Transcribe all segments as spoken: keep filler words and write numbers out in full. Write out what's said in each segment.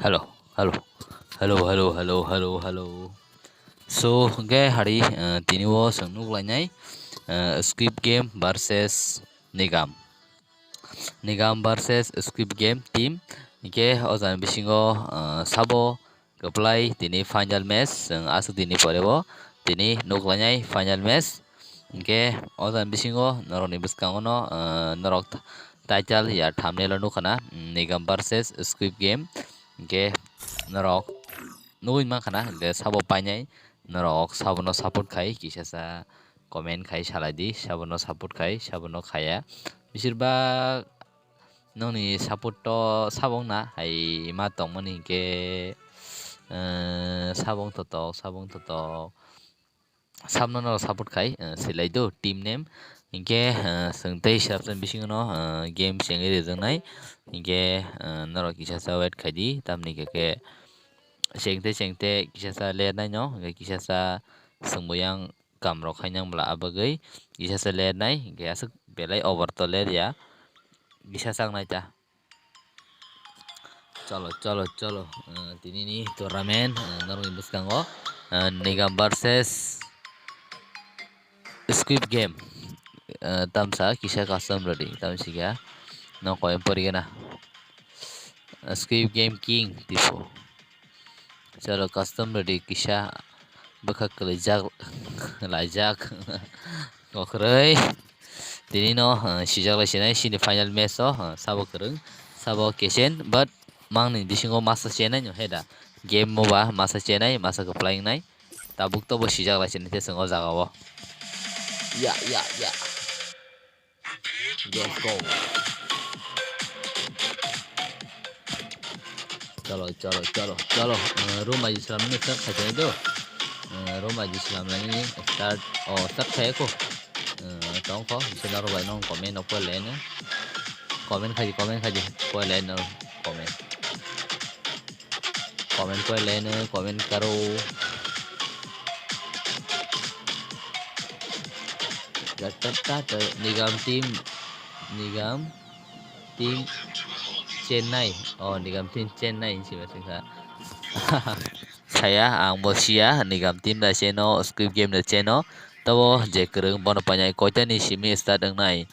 Hello, hello, hello, hello, hello, hello, hello. So, hwnkhe hari, eh, tini o chwng nuk lainai, eh, Squid Game versus Nigam. Nigam versus Squid Game team. Hwnkhe o jani bisingo, eh, sabo kwplai tini final match, chwng aswk dini pore o tini nuk lainai final match. Hwnkhe o jani bisingo norokni bwskango no, eh, norok title ya thumbnail o nukha na, mm, Nigam versus Squid Game. Hwnkhe norok nugwi mankha na, hwnkhe sabo painai norok sabono support khai kisa sa comment khai salai di, sabono support khai, sabono khaya. Bisir bak nokni support to sabo wngna hai ma tongmani hwnkhe, eh, sabo wngthotok, sabo wngthotok. Sabno norok support khai, eh, selai do team name. Hwnkhe, eh, chwng tei sabsani bisingo no, eh, game chengwi rijaknai. Hwnkhe, eh, norok kisa sa wait khai di, tamni hwnkhe khe chengte chengte kisa sa ler nai no, hwnkhe kisa sa chwng bo yang kam rok khai nang bwla, abagwi kisa sa ler nai, hwnkhe aswk belai over to ler ya, kisa chak nai ta. Cholo, cholo, cholo. Eh, tini ni tournament, eh, norokni bwskango, eh, Nigam versus Squid Game. Eh, tamsa kisa custom ready, tamsi kha. No koi porigena. Eh, Squid Game King tipo. Cholo, custom ready kisa bwkha kwlaijak, laijak. Kokroi. Tini no, eh, sijak lai sinai sini final match o, eh, sabo kwrwng, sabo kechen, but mangni bisingo masa chenai no heda. Game mo ba masa chenai, masa kwplai wngnai. Tabuk tobo sijak lai sinai te chwng o jaga o. Ya, ya, ya. Let's go. Cholo, cholo, cholo, cholo. Eh, room bai slam ni start khai do. Eh, room bai slam ni start. Oh, start khai ko. Eh, tong ko. Bisa daro bai nong comment okoi le ne. Comment khai, comment khai. Koi le no comment. Comment koi le ne, comment karo. Ta, ta, ta, ta. Nigam team, Nigam team Chennai. Oh, Nigam team Chennai hinwi sima singkha. Saya, ang bo siya, Nigam team da cheno, Squid Game da cheno. Tabo je kwrwng bono painai koita ni simi start wngnai.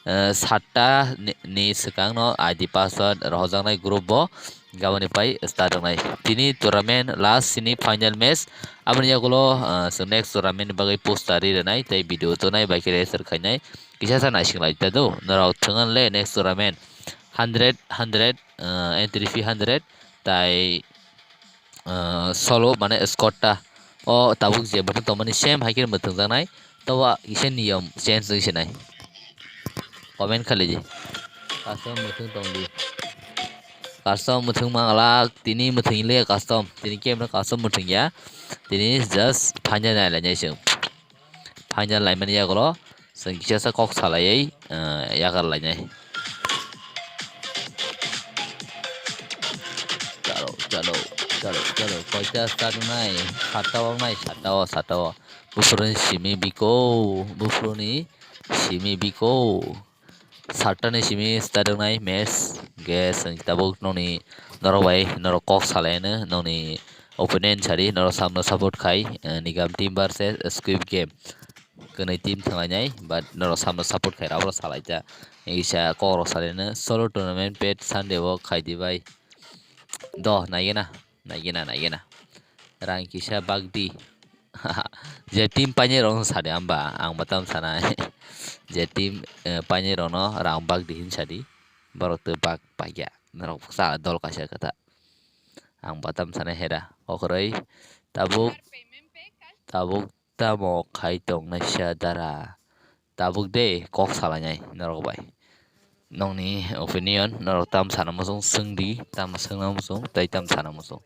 Eh, satta ni, ni swkang no I D password rohorjaknai group bo gaboni pai start wngnai. Tini tournament last sini final match. Aboni yagulo, eh, chwng next tournament ni bagwi poster ri rwnai tei video tonai bai khe register khainai. Kisa sa naising lai ta do. Norok thwng le next tournament hundred, hundred, eh, entry fee hundred tai, eh, solo mane squad ta o tabuk je bwthang tongmani same hai khe mwthangjaknai. Tobo kisa niyom change wngwi sinai. Comment khalai di. Custom mwthang tong di. Custom mwthang manglak, tini mwthang le custom. Tini khe mwthang custom mwthang ya. Tini just final nai lai nai chwng. Final lai mani yagulo chwng kisa sa kok salaiwi, eh, yakar lai nai. Chalo, chalo, chalo, chalo. Koita start nai, satta o nai, satta o, satta o. Buphuruni simi biko, buphuruni simi biko. Satta ni simi start wngnai match. Hwnkhe chwng tabuk nokni norok bai norok kok salaino, nokni opponent sadi norok samno support khai, eh, Nigam team versus Squid Game. Kwnwi team thanglainai, but norok samno support khai rw salai ta. Isa kok rok salaino solo tournament pet Sunday o khai di bai. Do, naigena, naigena, naigena. Rang kisa bak di. Je team painai rok no sadi amba, ang bo tam sanai. Je team, eh, painai rok no rang bak di hin sadi. Borok tei bak paikya. Norok sa dol kaisa kata. Ang bo tam sanai hera. Kokroi tabuk, tabuk tamo khai tong naisa dara. Tabuk de kok salainai norok bai. Nokni opinion norok tam sana muchung swng di, tam swngna muchung tei tam sana muchung.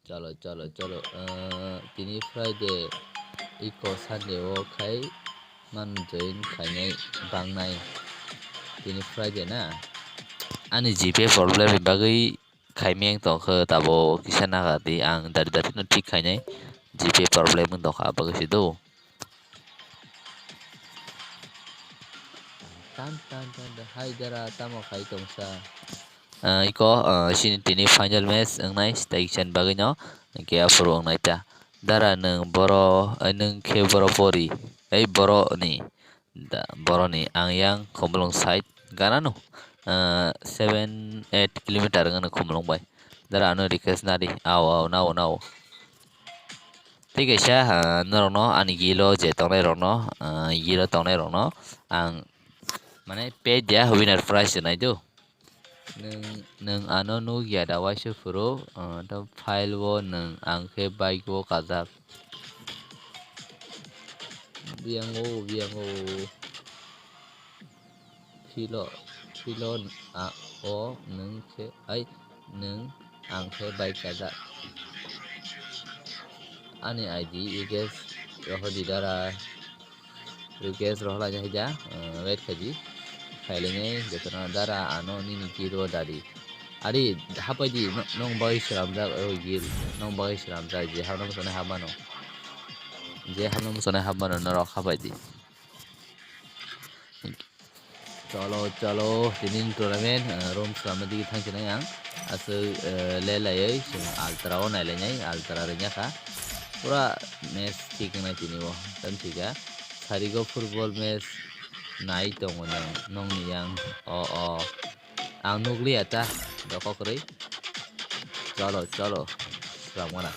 Chalo, chalo, chalo. Eh, tini Friday, iko Sunday o khai man join khainai bangnai. Tini Friday na. Ani G P problem ni bagwi khaimeng tongkhe tabo kisa naga di, ang dari dari no thik khainai, G P problem wng tongkha abagwi se do. Tan tan tan tan. Hai dara, tamo khai tongsa? Ah, iko, ah, sini tini final match wngnai, tei kisa ni bagwi no, hwnkhe aphuru wngnai ta. Dara, nwng boro, ai, nwng khe boro pori, ai, boro ni, da, boro ni ang yang Khumulwng side gana no, ah, seven eight kilometer wngno Khumulwng bai. Dara, ano request nadi, ao, ao, nao, nao. Tei kaisa, ah, norokno ani gilo je tongnai rokno, ah, gilo tongnai rokno ang mane page ya winner prize nai do. Nwng, nwng ano nukya da waisa phuru, ah, to file o nwng ang khe bike o kajak. Biyango, biyango. Philo, philo, a, o nwng khe, ai, nwng ang khe bike kajak. Ani I D request rohordi dara. Request rohorlaina haida, eh, wait khaidi. Khailainai jotono dara ano nini kiro dadi. Ari hapaidi no-, nong bagwi swnamjak o gil, nong bagwi swnamjak je hamno swngna hamano. Je hamno swngna hamano norok hapaidi. Cholo, cholo, tini tournament, eh, room swnamna digi thangsinai ang. Aswk, eh, le laiwi chwng altra o nailainai, altra rwngya kha. Pura match thik wngnai tini o, tamsika. Sarigo football match nai tongo nang, nongni yang. O, o. Ang nukliya ta, doko kwrwi. Cholo, cholo. Swrang wana.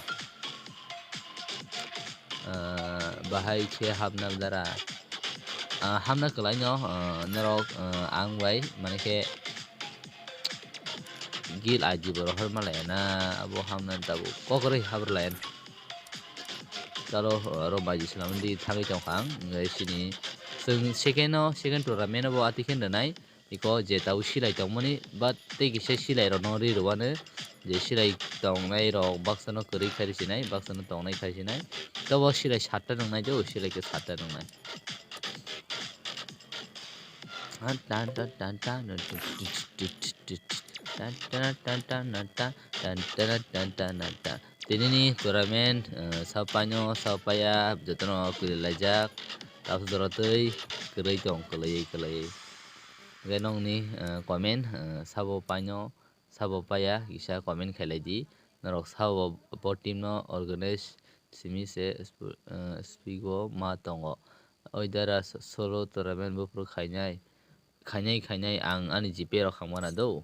Ah, bahai khe hapna dara. Ah, hapna kwlaino, ah, norok, ah, ang bai, mane khe gil I D bo rohor malaya na, abo hapna tabuk kokrwi habrwlayan. Chalo, ah, oro baji swnamdi thangwi tongkha ang, hwnkhe sini chwng second o, second tournament o bo ati khe rwnai. Iko je tabuk silai tongmani, but tei kisa silai rokno ri rwano, je silai tongnai rok baksa no kwrwi khai rwsinai, baksa no tongnai khai sinai. Tobo silai satta nwngnai do, silai khe satta nwngnai. Tan tan tan tan tan, tan tan tan tan tan tan, tan tan tan tan tan. Tinini tournament, eh, sapaino, sapaya, jotono kwrwi laijak, tabuk jora twi kwrwi tong, kwlaiwi, kwlaiwi. Hwnkhe nokni, eh, comment, eh, sabo paino, sabo paya kisa comment khailai di. Norok sabo bo team no organize simi se sp-, eh, speak o ma tongo. Oi dara so-, solo tournament buphuru khainai, khainai, khainai ang ani G P rok hamgana do.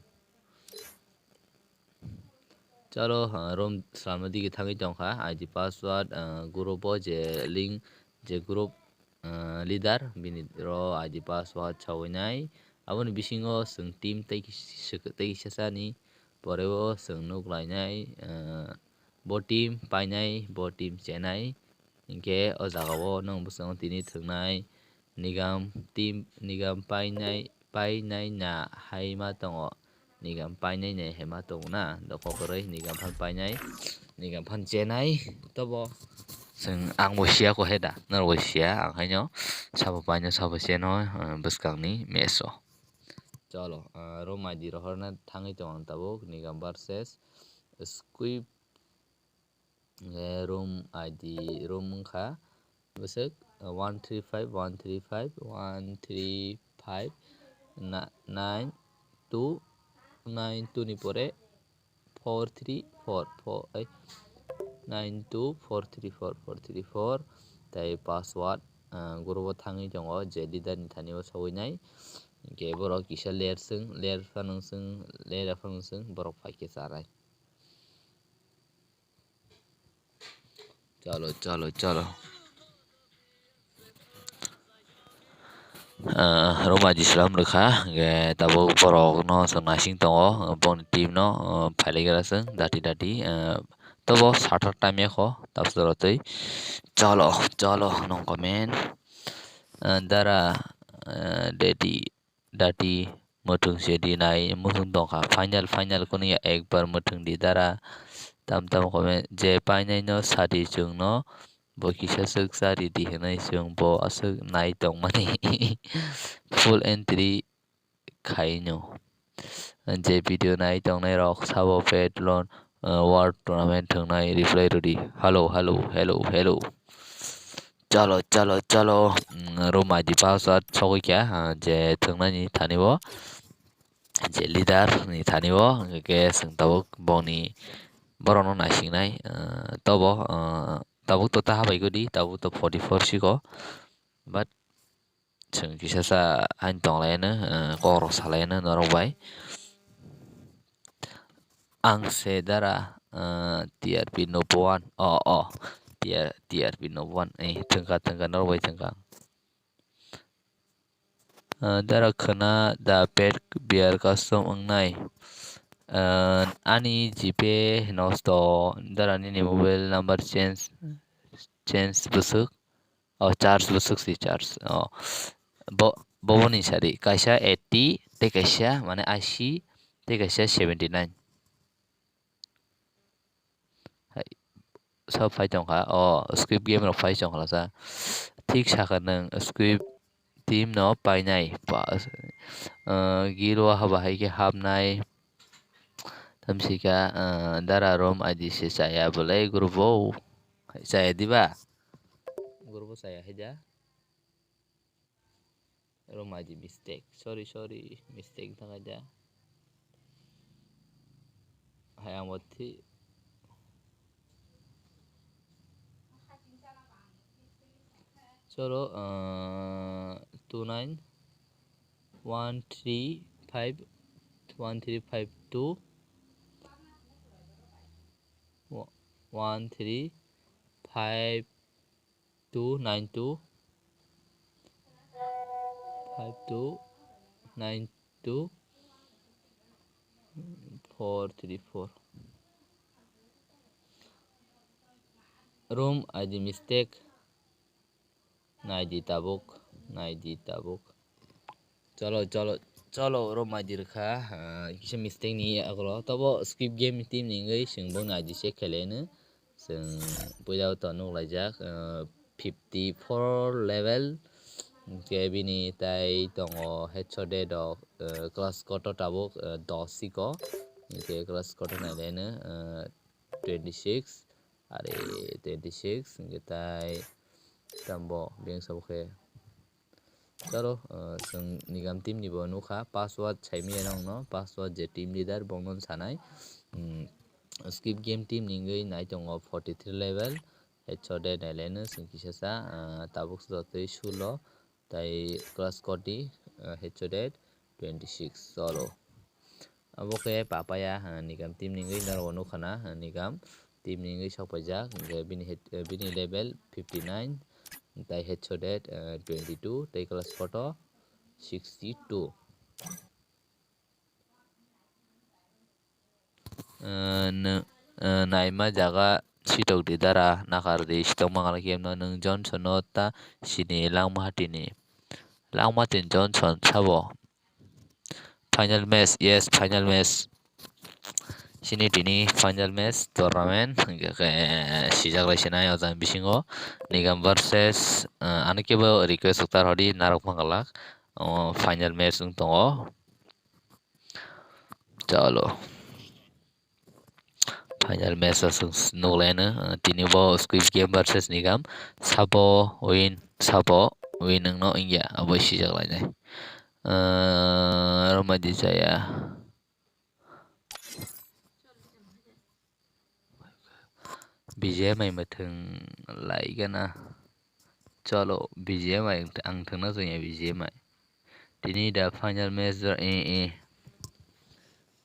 Chalo, ah, room salma digi thangwi tongkha. I D password, ah, group o je link, je group, ah, leader, bini ro I D password sawi nai. Aboni bisingo chwng team tei kis-, tei kisa sani pore o chwng nuk lainai, ah, bo team painai, bo team chenai. Hinkhe o jaga o nwng bwskango tini thwngnai. Nigam team, nigam painai, painai na hai ma tongo. Nigam painai na hai ma tongo na. Doko kwrwi nigam phan painai, nigam phan chenai. Tobo chwng, ang bo siya ko he da. Norok bo siya, ang haino sabo paino, sabo cheno, eh, bwskangni match o. Cholo, eh, room I D rohorna thangwi tongo ang tabuk. Nigam versus Squib. Hwnkhe room I D, room wngkha bwswk, uh, one three five, one three five, one three five, na-, nine two, nine two ni pore four three four four, ai, nine two four three four four three four, tei password, uh, group o thangwi tongo, je leader ni thani o sogwi nai, hwnkhe borok kisa ler swng, ler phano swng, ler phano swng, borok phaikhe chanai. Chalo, chalo, chalo. Ah, room I D slam rwkha, hwnkhe tabuk borokno chwng naising tongo, boni team no, ah, phailaikha chwng dati dati, ah, tobo sathar tamya kho, tabuk jora twi. Chalo, chalo, nong comment. Ah, dara, ah, daddy. Dati mwthwng se di nai, mwthwng tongkha. Final, final kunu ya ekbar mwthwng di dara. Tam tam comment je painai no sadi chwng no, bo kisa swk cha ridi hinwi chwng bo aswk nai tongmani. Full entry khai no. Je video nai tongnai rok sabo pet lon, uh, word tournament thwngnai reply rwdi. Hello, hello, hello, hello. Chalo, chalo, chalo. Mm, room I D password sogwi kha, ah, je thwngnani thani bo, je leader ni thani bo, hwnkhe chwng tabuk boni borokno naisingnai, ah, tobo, ah, tabuk to ta habai gudi, tabuk to forty four siko, but chwng kisa sa haino tonglaino, ah, kokrok salaino norok bai. Ang se dara, ah, T R P no puan. Oh, oh. T R, T R P no puan. Eh, thwngkha, thwngkha, norok bai thwngkha. Ah, dara khwna da pet beer custom wngnai. Ah, ani G P nosto, dara nini mobile number change, change bwswk. Oh, charge bwswk si charge. Oh. Bo, bo, boni sari. Kaisa eighty, tei kaisa, mane, eighty, tei kaisa seventy nine. Hai. Sa phai tongkha. Oh, squib game rok phai tongkha lasa. Thik sakha nwng squib team no painai. Pa, eh, giro haba hai khe hapnai. Tamsika, eh, dara room I D se chaya bolai group o. Hai chaya diba? Group o chaya hai da. Room I D mistake. Sorry, sorry. Mistake thang da. Hai ang bo thi. Choro, uh, two nine one three five one three five two one three five two nine two five two nine two four three four. Room I D mistake. Naidi tabuk, naidi tabuk. Cholo, cholo, cholo, oro maidi rwkha, ah, kisa mistake ni yagulo. Tobo squib game team ni wngwi chwng bo naidi se khelaino. Chwng puila o to nuklaijak, ah, fifty four level. Hwnkhe bini tai tongo headshot dead rok, ah, class koto tabuk, ah, dos siko. Hwnkhe class koto nailaino, ah, twenty six. Are twenty six hwnkhe tai tambo bengsa bo khe. Chalo, ah, chwng Nigam team ni bo nukha, password saimaya nokno, password je team leader bokno sanai. Hmm, squib game team ni wngwi nai tongo forty three level, headshot dead nailaino chwng kisa sa, ah, tabuk jotoi sulo. Tai class koti, ah, headshot dead twenty six, cholo. Abo khe papaya, ah, Nigam team ni wngwi norok nukha na, ah, Nigam team ni wngwi sok paijak, hwnkhe bini head, eh, bini level fifty nine, tai headshot dead, eh, twenty two, tei class koto sixty two. Eh, nw-, eh, naima jaga sitok di dara, nakar di sitok mangala kiyemno nwng Johnson no ta sini langma hatini. Langma tin Johnson sabo. Final match, yes, final match. Sini tini final match tournament, hwnkhe khe sijak lai sinai o jang bisingo Nigam versus, eh, ano kebo request uktar hodi narok mangala, o final match wng tongo. Chalo. Final match o chwng nuklaino, uh, tini bo Squid Game versus Nigam. Sabo win, sabo win wngno wngya, abo sijak lainai. Uh, rwmadi chaya. B G M I mwthwng lai gana. Chalo, B G M I ang thwngna chwngya B G M I. Tini da final match da, eh, eh.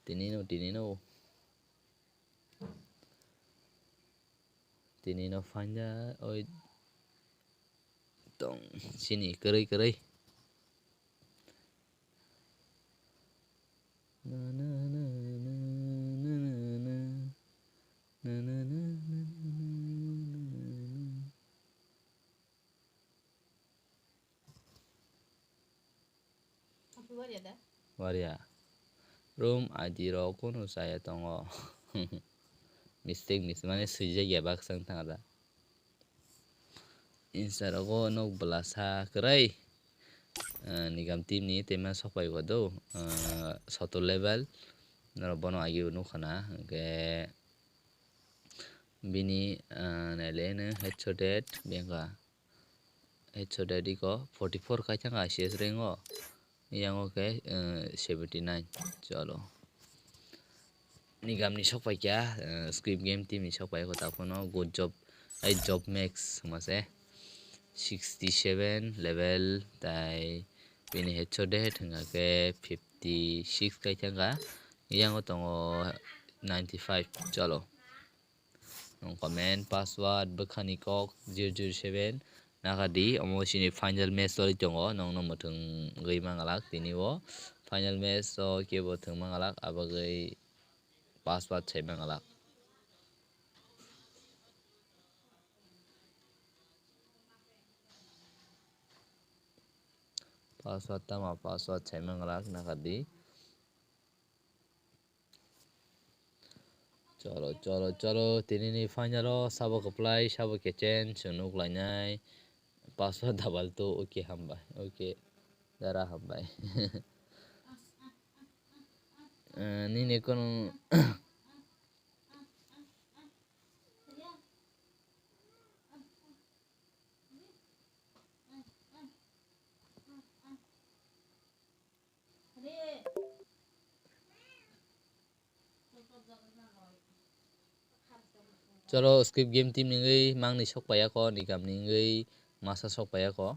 Tini no, tini no. Tini no final, oi. Tong, sini, kwrwi, kwrwi. Waria. Room I D rok kunu chaya tongo. Mistake, mistake, mane swijak ya baksa wng thang da. Insta rogo nok bwlasa kwrwi, eh, Nigam team ni teima sok pai bo do, eh, soto level. Norok bono agi bo nukha na, hwnkhe bini, eh, naileno headshot dead, bengkha. Headshot dadi ko forty four kaithang ka C S rank o. Yang o khe, eh, seventy nine. Chalo. Nigamni sok paikya, eh, Squid Game team ni sok paikya ko taphano good job, ai job max hwnma se sixty seven level tai bini headshot de thwngkha khe fifty six kaithang ka. Yang o tongo ninety five. Chalo. Nong comment, password, bwkhani kok zero zero seven nakadi, omo chini final match choli tongo, nongno mwthwngwi mangalak tini o final match o kebo thwng mangalak, abagwi password sai mangalak. Password tamo, password sai mangalak nakadi. Cholo, cholo, cholo, tinini final o sabo kwplai, sabo kechen, chwng nuk lainai. Password double two, okay, hambai, okay, dara hambai. Eh, nini kono Cholo, Squid Game team ni wngwi mangni sok paiya ko, Nigam ni wngwi masa sok paiya ko.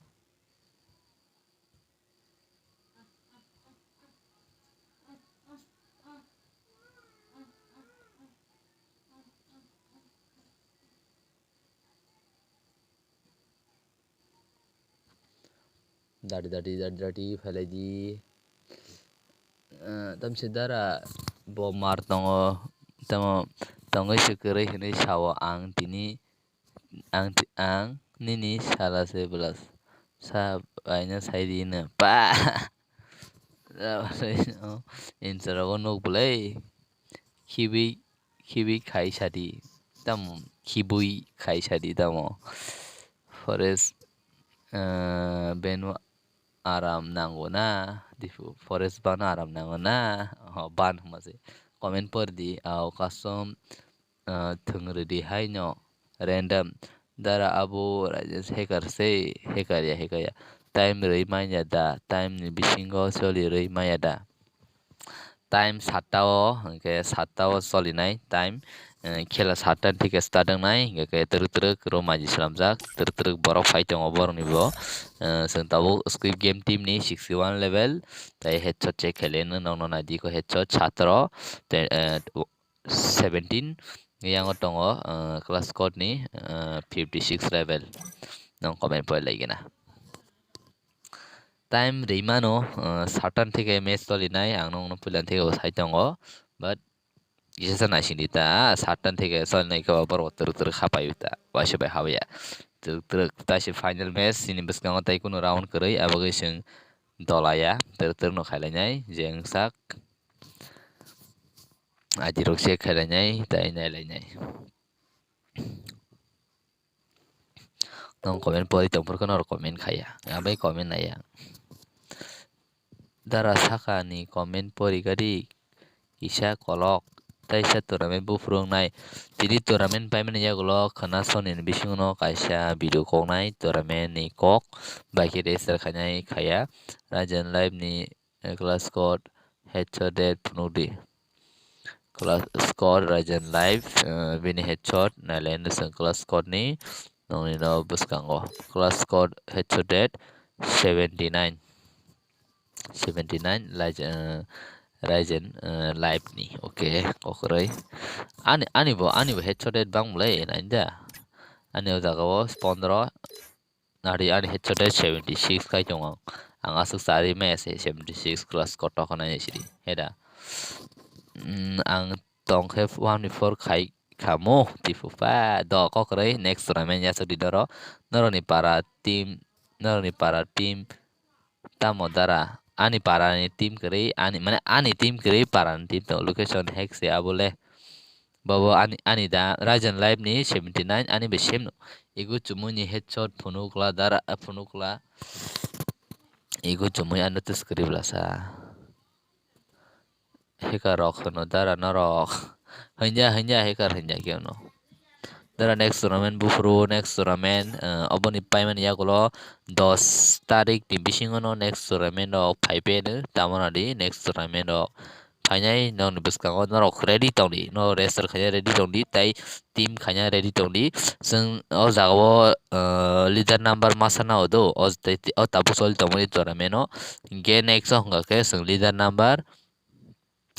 Dadi, dadi, dadi, dadi, phailai di. Eh, tamsi dara bo mar tongo, tamo tongwi se kwrwi hinwi sao ang tini, ang ti-, ang nini sala se bwlas sa baino sai di hino. Pa! Insta rogo nuk bwlai. Khibi, khibi khai sadi. Tamo, khibui khai sadi tamo. Forest, eh, beno aram nango na? Dipu, forest bano aram nango na? Oh, ban hwnma se. Comment por di, au custom, eh, thwng rwdi haino. Random. Dara abo Rajesh hacker se, hacker ya, hacker ya. Time rwi manya da, time ni bisingo choli rwi manya da. Time satta o, hwnkhe satta o cholinai time, eh, khela satta ni thike start wngnai, hwnkhe twrwk twrwk room aji swnamjak, twrwk twrwk borok phai tongo borokni bo. Eh, chwng tabuk Squid Game team ni sixty one level, tei headshot check khailai nokno naidi ko headshot satro, tei, eh, seventeen, yango tongo, ah, class code ni, ah, fifty six level. Nong comment poi lai gina. Time rimano, ah, satan thike match toli nai, ang nong no puilan thike bo sai tongo, but kisa sa naising di ta, satan thike sol nai khe bo borok twrwk twrwk hapai ta, waisa bai habya. Twrwk twrwk ta se final match, sini bwskango tai kunu round kwrwi, abo khe chwng dolaya, twrwk twrwk no khailai nai, jeng sak. Ajirok se khailai nai, tai nai lai nai. Nong comment pori tong phuru khe norok comment khaya. Abai comment naya. Dara saka ni comment pori gadi kisa kolok. Taisa tournament buphuru wngnai. Tini tournament paimani yagulo khwna soni ni bisingo no kaisa video koknai tournament ni kok. Bai khe register khainai khaya. Rajan Live ni, eh, class code headshot dead phunukdi. Class code Rajan Live, eh, bini headshot nailai no chwng class code ni nongni no bwskango. Class code headshot dead seventy nine. Seventy nine Rajan, eh, Rajan, eh, Live ni. Okay, kokroi. Ani, ani bo, ani bo headshot dead bang mulai nainda. Ani o jaga o pondro. Nari ani headshot de seventy six kai tongo. Ang aswk chari maya se seventy six class kotor khwnai sidi. Heda. Mm, ang tong khe one four khai khamu tipu pa do kokroi next tournament yasuk di doro. Noroni para team, noroni para team tamo dara. Ani para ni team kwrwi, ani, mane ani team kwrwi para ni team tongo. Location hack se abo le. Bobo ani, ani da Rajan Live ni seventy nine ani bai same no. Igu chumui ni headshot phunukla dara, phunukla. Igu chumui ano twskwrwi bwlasa. Hacker rok hwno dara norok. Hwnya, hwnya hacker hwnya khe no. Dara next tournament buphuru, next tournament, eh, oboni paimani yagulo dos tarik ni bisingo no next tournament rok phai pheno, tamoni di next tournament rok phainai nokni bwskango norok ready tongdi, norok register khaina ready tongdi, tei team khaina ready tongdi. Chwng o jagao, eh, leader number masa nao do, o tei, o tabuk choli tongmani tournament o. Hinkhe next o hwnkha khe chwng leader number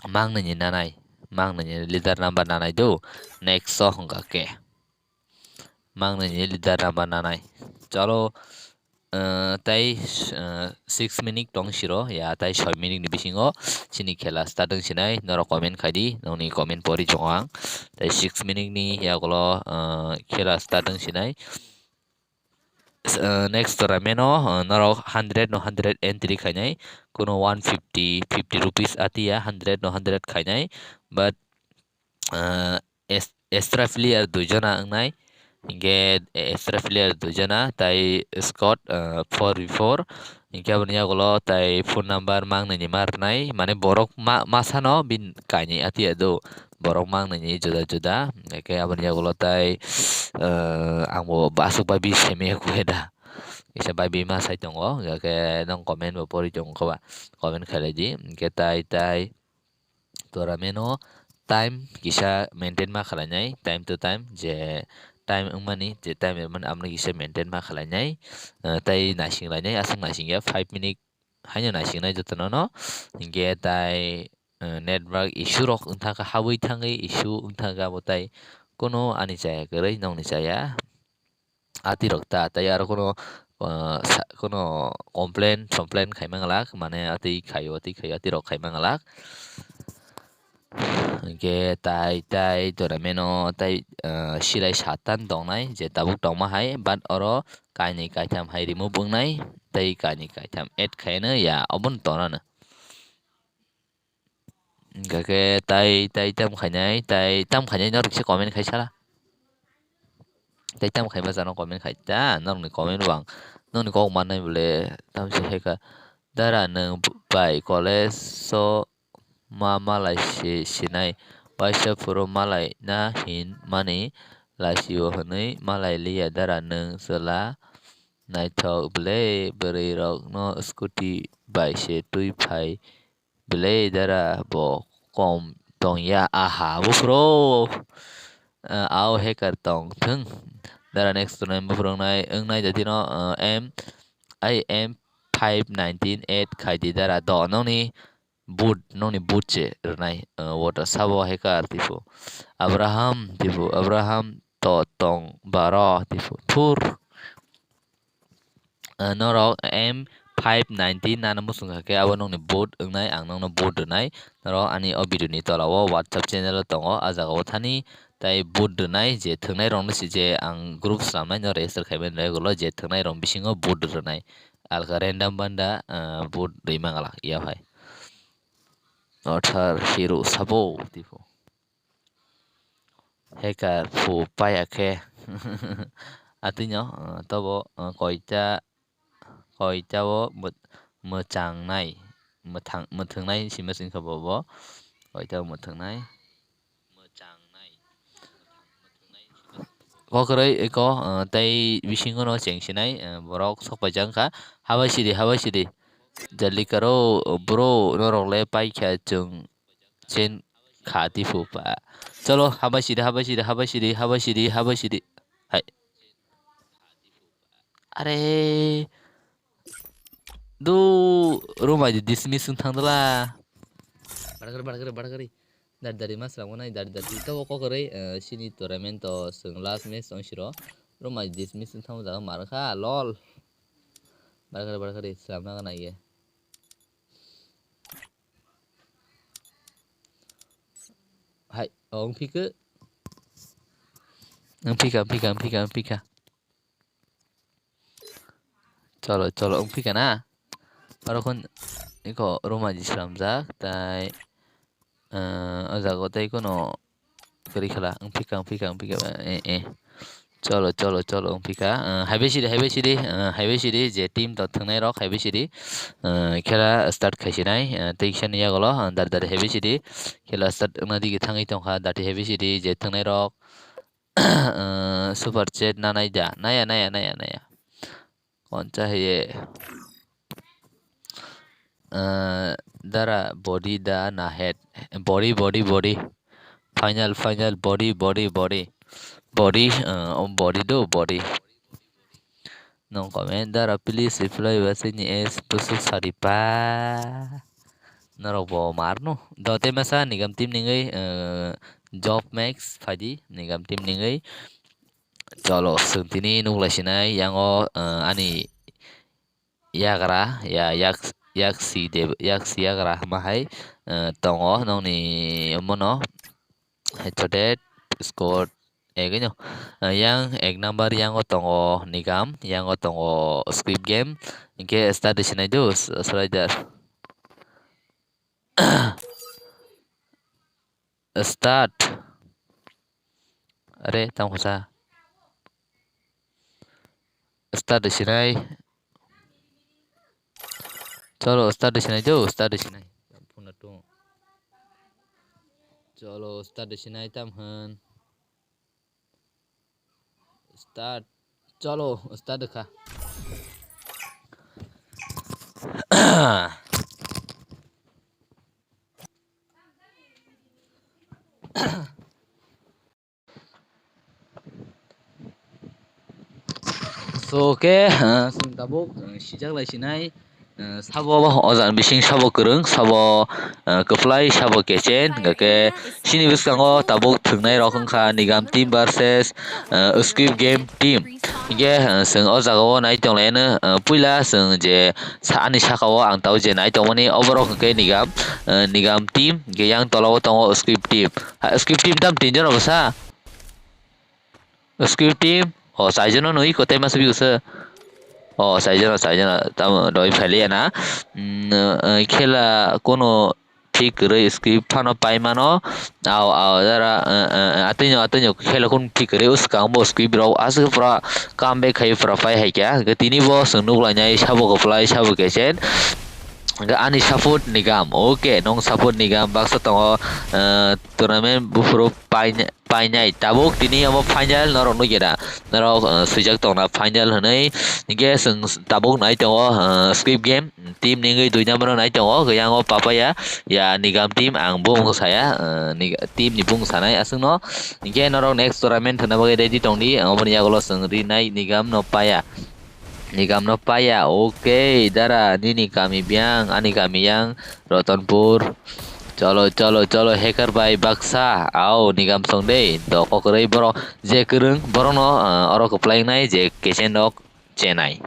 mangnwini nanai, mangnwini leader number nanai do, next o hwnkha khe. Mangnwini leader number nanai. Chalo, eh, tei, eh, six minute tong siro, ya, tei soi minute ni bisingo chini khela start wng sinai, norok comment khai di, nokni comment pori chongo ang. Tei six minute ni yagulo, eh, khela start wng sinai. S-, eh, next tournament o, eh, norok hundred no hundred entry khainai, kuno one fifty, fifty rupees atiya, hundred no hundred khainai, but, eh, es-, extra player dui jona wngnai, hinkhe extra player dui jona, tai squad, eh, four v four, hinkhe aboni yagulo tai phone number mangnwini ma rwnai, mane borok ma-, masano bini kainwi atiya do, borok mangnwini juda juda, hinkhe aboni yagulo tai, eh, angbo aswk bai bi simi ya khe da, kisa bai bi ma sai tongo, hinkhe nong comment bo pori tongo ba, comment khailai di, hinkhe tai tai. Tournament o time kisa maintain ma khlainai, time to time, je time wngmani, je time rwmani, abono kisa maintain ma khlainai, eh, tei naising lainai, aswk naising ya, five minute haino naising nai jotono no, hinkhe tai, eh, network issue rok wngthangkha, habwi thangwi issue wngthangkha, abo tai kuno ani chaya kwrwi, nokni chaya. Atirok ta, tei aro kuno, ah, sa-, kuno complain somplain khai manglak, mane atwi khaio, atwi khaio, atirok khai manglak. Hinkhe tai, tai tournament o tai, ah, silai satan tongnai, je tabuk tongma hai, but oro kainwi kaitham hai remove wngnai, tei kainwi kaitham add khaino ya, obono tonano. Hingkha khe tai, tai tam khainai, tai tam khainai norok se comment khai sala. Tai tam khai bachano comment khai ta, norokni comment bo ang nokni kok mannai bole tam se hai kha. Dara nwng bai college o ma malai se sinai, waisa phuru malai na hin mani laisio hwnwi malai liya dara nwng chwla naithok bwle bwrwi rokno scooty bai se twi phai. Belai dara bo kom tongya aha buphuru, ah, au hacker tong thung. Dara next to nai buphuru wngnai, wngnai jatino, ah, M, I M five nineteen eight khaidi dara do nokni boot, nokni boot se rwnai, ah, water sabo hacker tipo. Abraham tipo, Abraham to tong baro tipo. Thur. Ah, norok M five ninety nano muchung kha khe abo nokni boot wngnai, ang nokno boot rwnai. Norok ani o video ni tola o WhatsApp channel o tongo, ah jaga o thani tai boot rwnai, je thwngnai rok no se je ang group swnamnai no register khai mani regular, je thwngnai rok bisingo boot rwnai. Alka random banda, ah, boot rwi manglak ya hai. Othar hero sabo tipo. Hacker phu paya khe. Atwino, ah, tobo, ah, koita, koita o mwt-, mwchangnai, mwthang-, mwthwngnai sima singkha bobo. Koita o mwthwngnai. Kokrwi eko, ah, tei bisingo no chengsinai, ah, borok sok paijak wngkha. Habai sidi, habai sidi. Jaldi karo, bro, norok le paikha chwng chen kha tiphuru pa. Cholo, habai sidi, habai sidi, habai sidi, habai sidi, habai sidi. Hai. Are. Du, rumai di dismiss wng thangdala. Bargari, bargari, bargari. Dari dari mas ramo nai, dari dari. Ito ko kok rei, eh, sini tournament to seng last match ong siro. Rumai dismiss wng thangdala markha, lol. Bargari, bargari, selam na nai ye. Hai, ong phika. Ong phika, ong phika, ong phika, ong phika. Cholo, cholo, ong phika na. Aro khon iko ruma ji slamjak, tai, eh, o jaga o tai kono kwrwi khala, ong phika, ong phika, ong phika, eh, eh. Cholo, cholo, cholo, ong phika. Eh, haibai sidi, haibai sidi, eh, haibai sidi, je team to thwngnai rok, haibai sidi. Eh, khela start khaisinai, eh, tei kisa ni yagulo, eh, dar dar haibai sidi. Khela start wngna digi thangwi tongkha, dati haibai sidi, je thwngnai rok. Ah, super chat na nai da? Naya, naya, naya, naya. Koncha hiye. Ah, dara body da na head? Body, body, body. Final, final, body, body, body. Body, ah, body do, body. Nong comment dara, please reply ba sini es busuk saripa. Norok bo marno. Dote masa nigam team ningoi, eh, job max phaidi nigam team ningoi. Cholo, sung tini nuk lai sinai yango, eh, ani yagra, ya, yak, yak si de, yak si yagra hama hai, eh, tongo nongni mono. Headshot, score egino. Eh, yang ek number yango tongo Nigam, yango tongo Squid Game. Hingke start de sinai do, s-, sraidar. Start. Are, tamo kisa. Start de sinai. Cholo, start de sinai do, start de sinai. Phone na tung. Cholo, start de sinai tam han. Start. Cholo, start de kha. So, khe, ah, chwng tabuk, ah, sijak lai sinai, ah, sabo o jani bising sabo kwrwng, sabo, ah, kwplai, sabo kechen, hwnkhe chini bwskango tabuk thwngnai rok wngkha Nigam team versus, ah, Squid Game team. Hingkhe, ah, chwng o jaga o nai tong lai no, ah, puila chwng je sa-, ani saka o ang tabuk je nai tongmani, oborok hwnkhe Nigam, ah, Nigam team, hingkhe yang tola o tongo Squid team. Ha, Squid team tam tin jora bwsa? Squid team, o, saijono nui kote mas biusa. O, saijono, saijono, tamo doi phailiya na. Mm, eh, khela kono thik kwrwi Squid phano pai mano. Au, au, jara, eh, eh, eh, atwino, atwino khela kun thik kwrwi uskang bo Squid rok aswk pura comeback khai pura pai hai kya. Tini bo chwng nuk lainai sabo kwplai, sabo kechen. Hwnkhe ani support Nigam. Okay, nong support Nigam baksa tongo, eh, tournament buphuru painai, painai. Tabuk tini omo final norok nukya da. Norok, eh, swijak tongna final hwnwi. Hwnkhe chwng tabuk nai tongo, eh, Squid Game team ningwi dui number no nai tongo. Hwnkhe yango Papaya ya Nigam team ang bumung saya, eh, Nig-, team ni bumung sanai aswkno. Hwnkhe norok next tournament thwna bagwi ready tongdi. Oboni yagulo chwng rinai Nigam no paya. Nigam no paya, okay, dara, nini kami biyang, ani kami yang, Rotonpur. Cholo, cholo, cholo, hacker bai baksa, au, Nigam song dei, doko kwrwi borok, je kwrwng, borokno, ah, oro kwplai wngnai, je kechen rok chenai.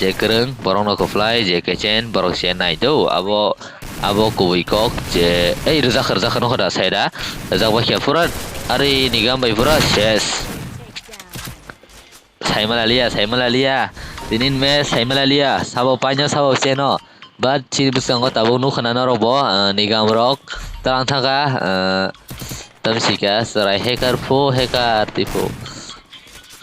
Je kwrwng, borokno kwplai, je kechen, borok se nai do. Abo, abo kubui kok, je, ei, rwjak, rwjak, nokho da, sai da. Rwjak bai khe pura, ari Nigam bai pura ses. Saimala liya, saimala liya. Tinin me saimala liya. Sabo paino, sabo cheno. But chini bwskango tabuk nukha na norok bo, ah, Nigam rok. Tang thaka, ah, tamsika, chwrai hacker phu, hacker tiphu.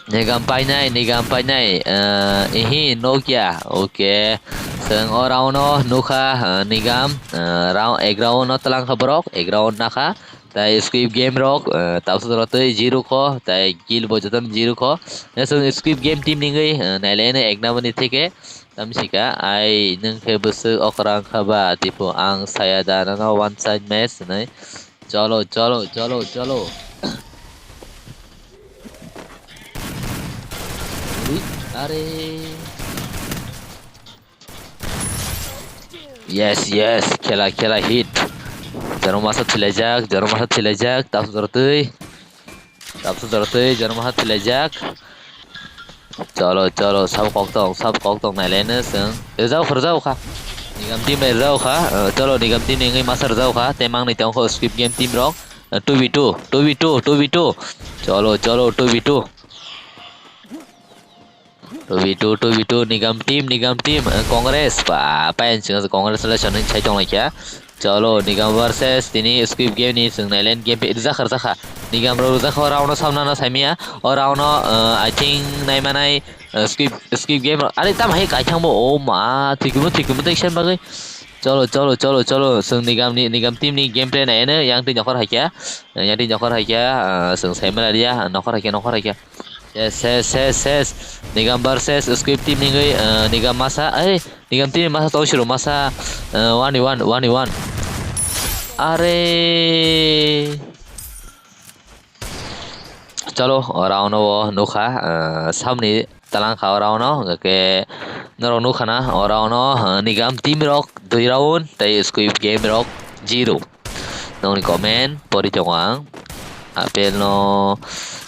Nigam painai, Nigam painai, eh, ihi, nokya, okay. Chwng o round o nukha, eh, Nigam, eh, round, ek round o twlang kha borok, ek round nakha. Tai Squid Game rok, eh, tabsa jora twi zero kho, tai kill bo jotono zero kho. Chwng Squid Game team ningwi, eh, nailaino ek number ni theke. Tamsika, ai, nwng khe bwswk okrang kha ba, tipo, ang saya da nono one side match hinwi. Cholo, cholo, cholo, cholo. Ui, are. Yes, yes, khela, khela hit. Jorok masa thwilaijak, jorok masa thwilaijak, tabsa jora twi. Tabsa jora twi, jorok masa thwilaijak. Cholo, cholo, sabo kok tong, sabo kok tong nailaino chwng. Rwjak kha, rwjak kha. Nigam team bai rwjak kha. Eh, cholo, Nigam team ni wngwi masa rwjak kha. Tei mangni tong kho Squid Game team rok. Eh, two v two, two v two, two v two. Cholo, cholo, two v two. Two v two, two v two, Nigam team, Nigam team, eh, Congress. Pa, pa, yang chwng Congress le sonwi sai tong lai kha. Cholo, Nigam versus tini Squid Game ni chwng nailen game rwjak kha, rwjak kha. Nigam rok rwjak kha, round o samna no saimaya. O round o, uh, I think naimanai, uh, Squid, Squid Game rok. Are tam hai kaithang bo, oh ma, thwikhumo, thwikhumo tei sen bagwi. Cholo, cholo, cholo, cholo. Chwng Nigam ni, Nigam team ni gameplay nai ano, yang twi nokhor hai khe. Yang twi nokhor hai khe, ah, chwng sai mala dia, nokhor hai khe, nokhor hai khe. Yes, yes, yes, yes. Nigam versus Squib team ni wngwi, ah, Nigam masa, eh, Nigam team ni masa tong siro masa, ah, one v one, one v one. Are. Chalo, o round o nukha, ah, samni talangkha o round o, hwnkhe norok nukha na o round o, ah, Nigam team rok dui round tei Squib Game rok zero. Nokni comment pori tongo ang. Apel no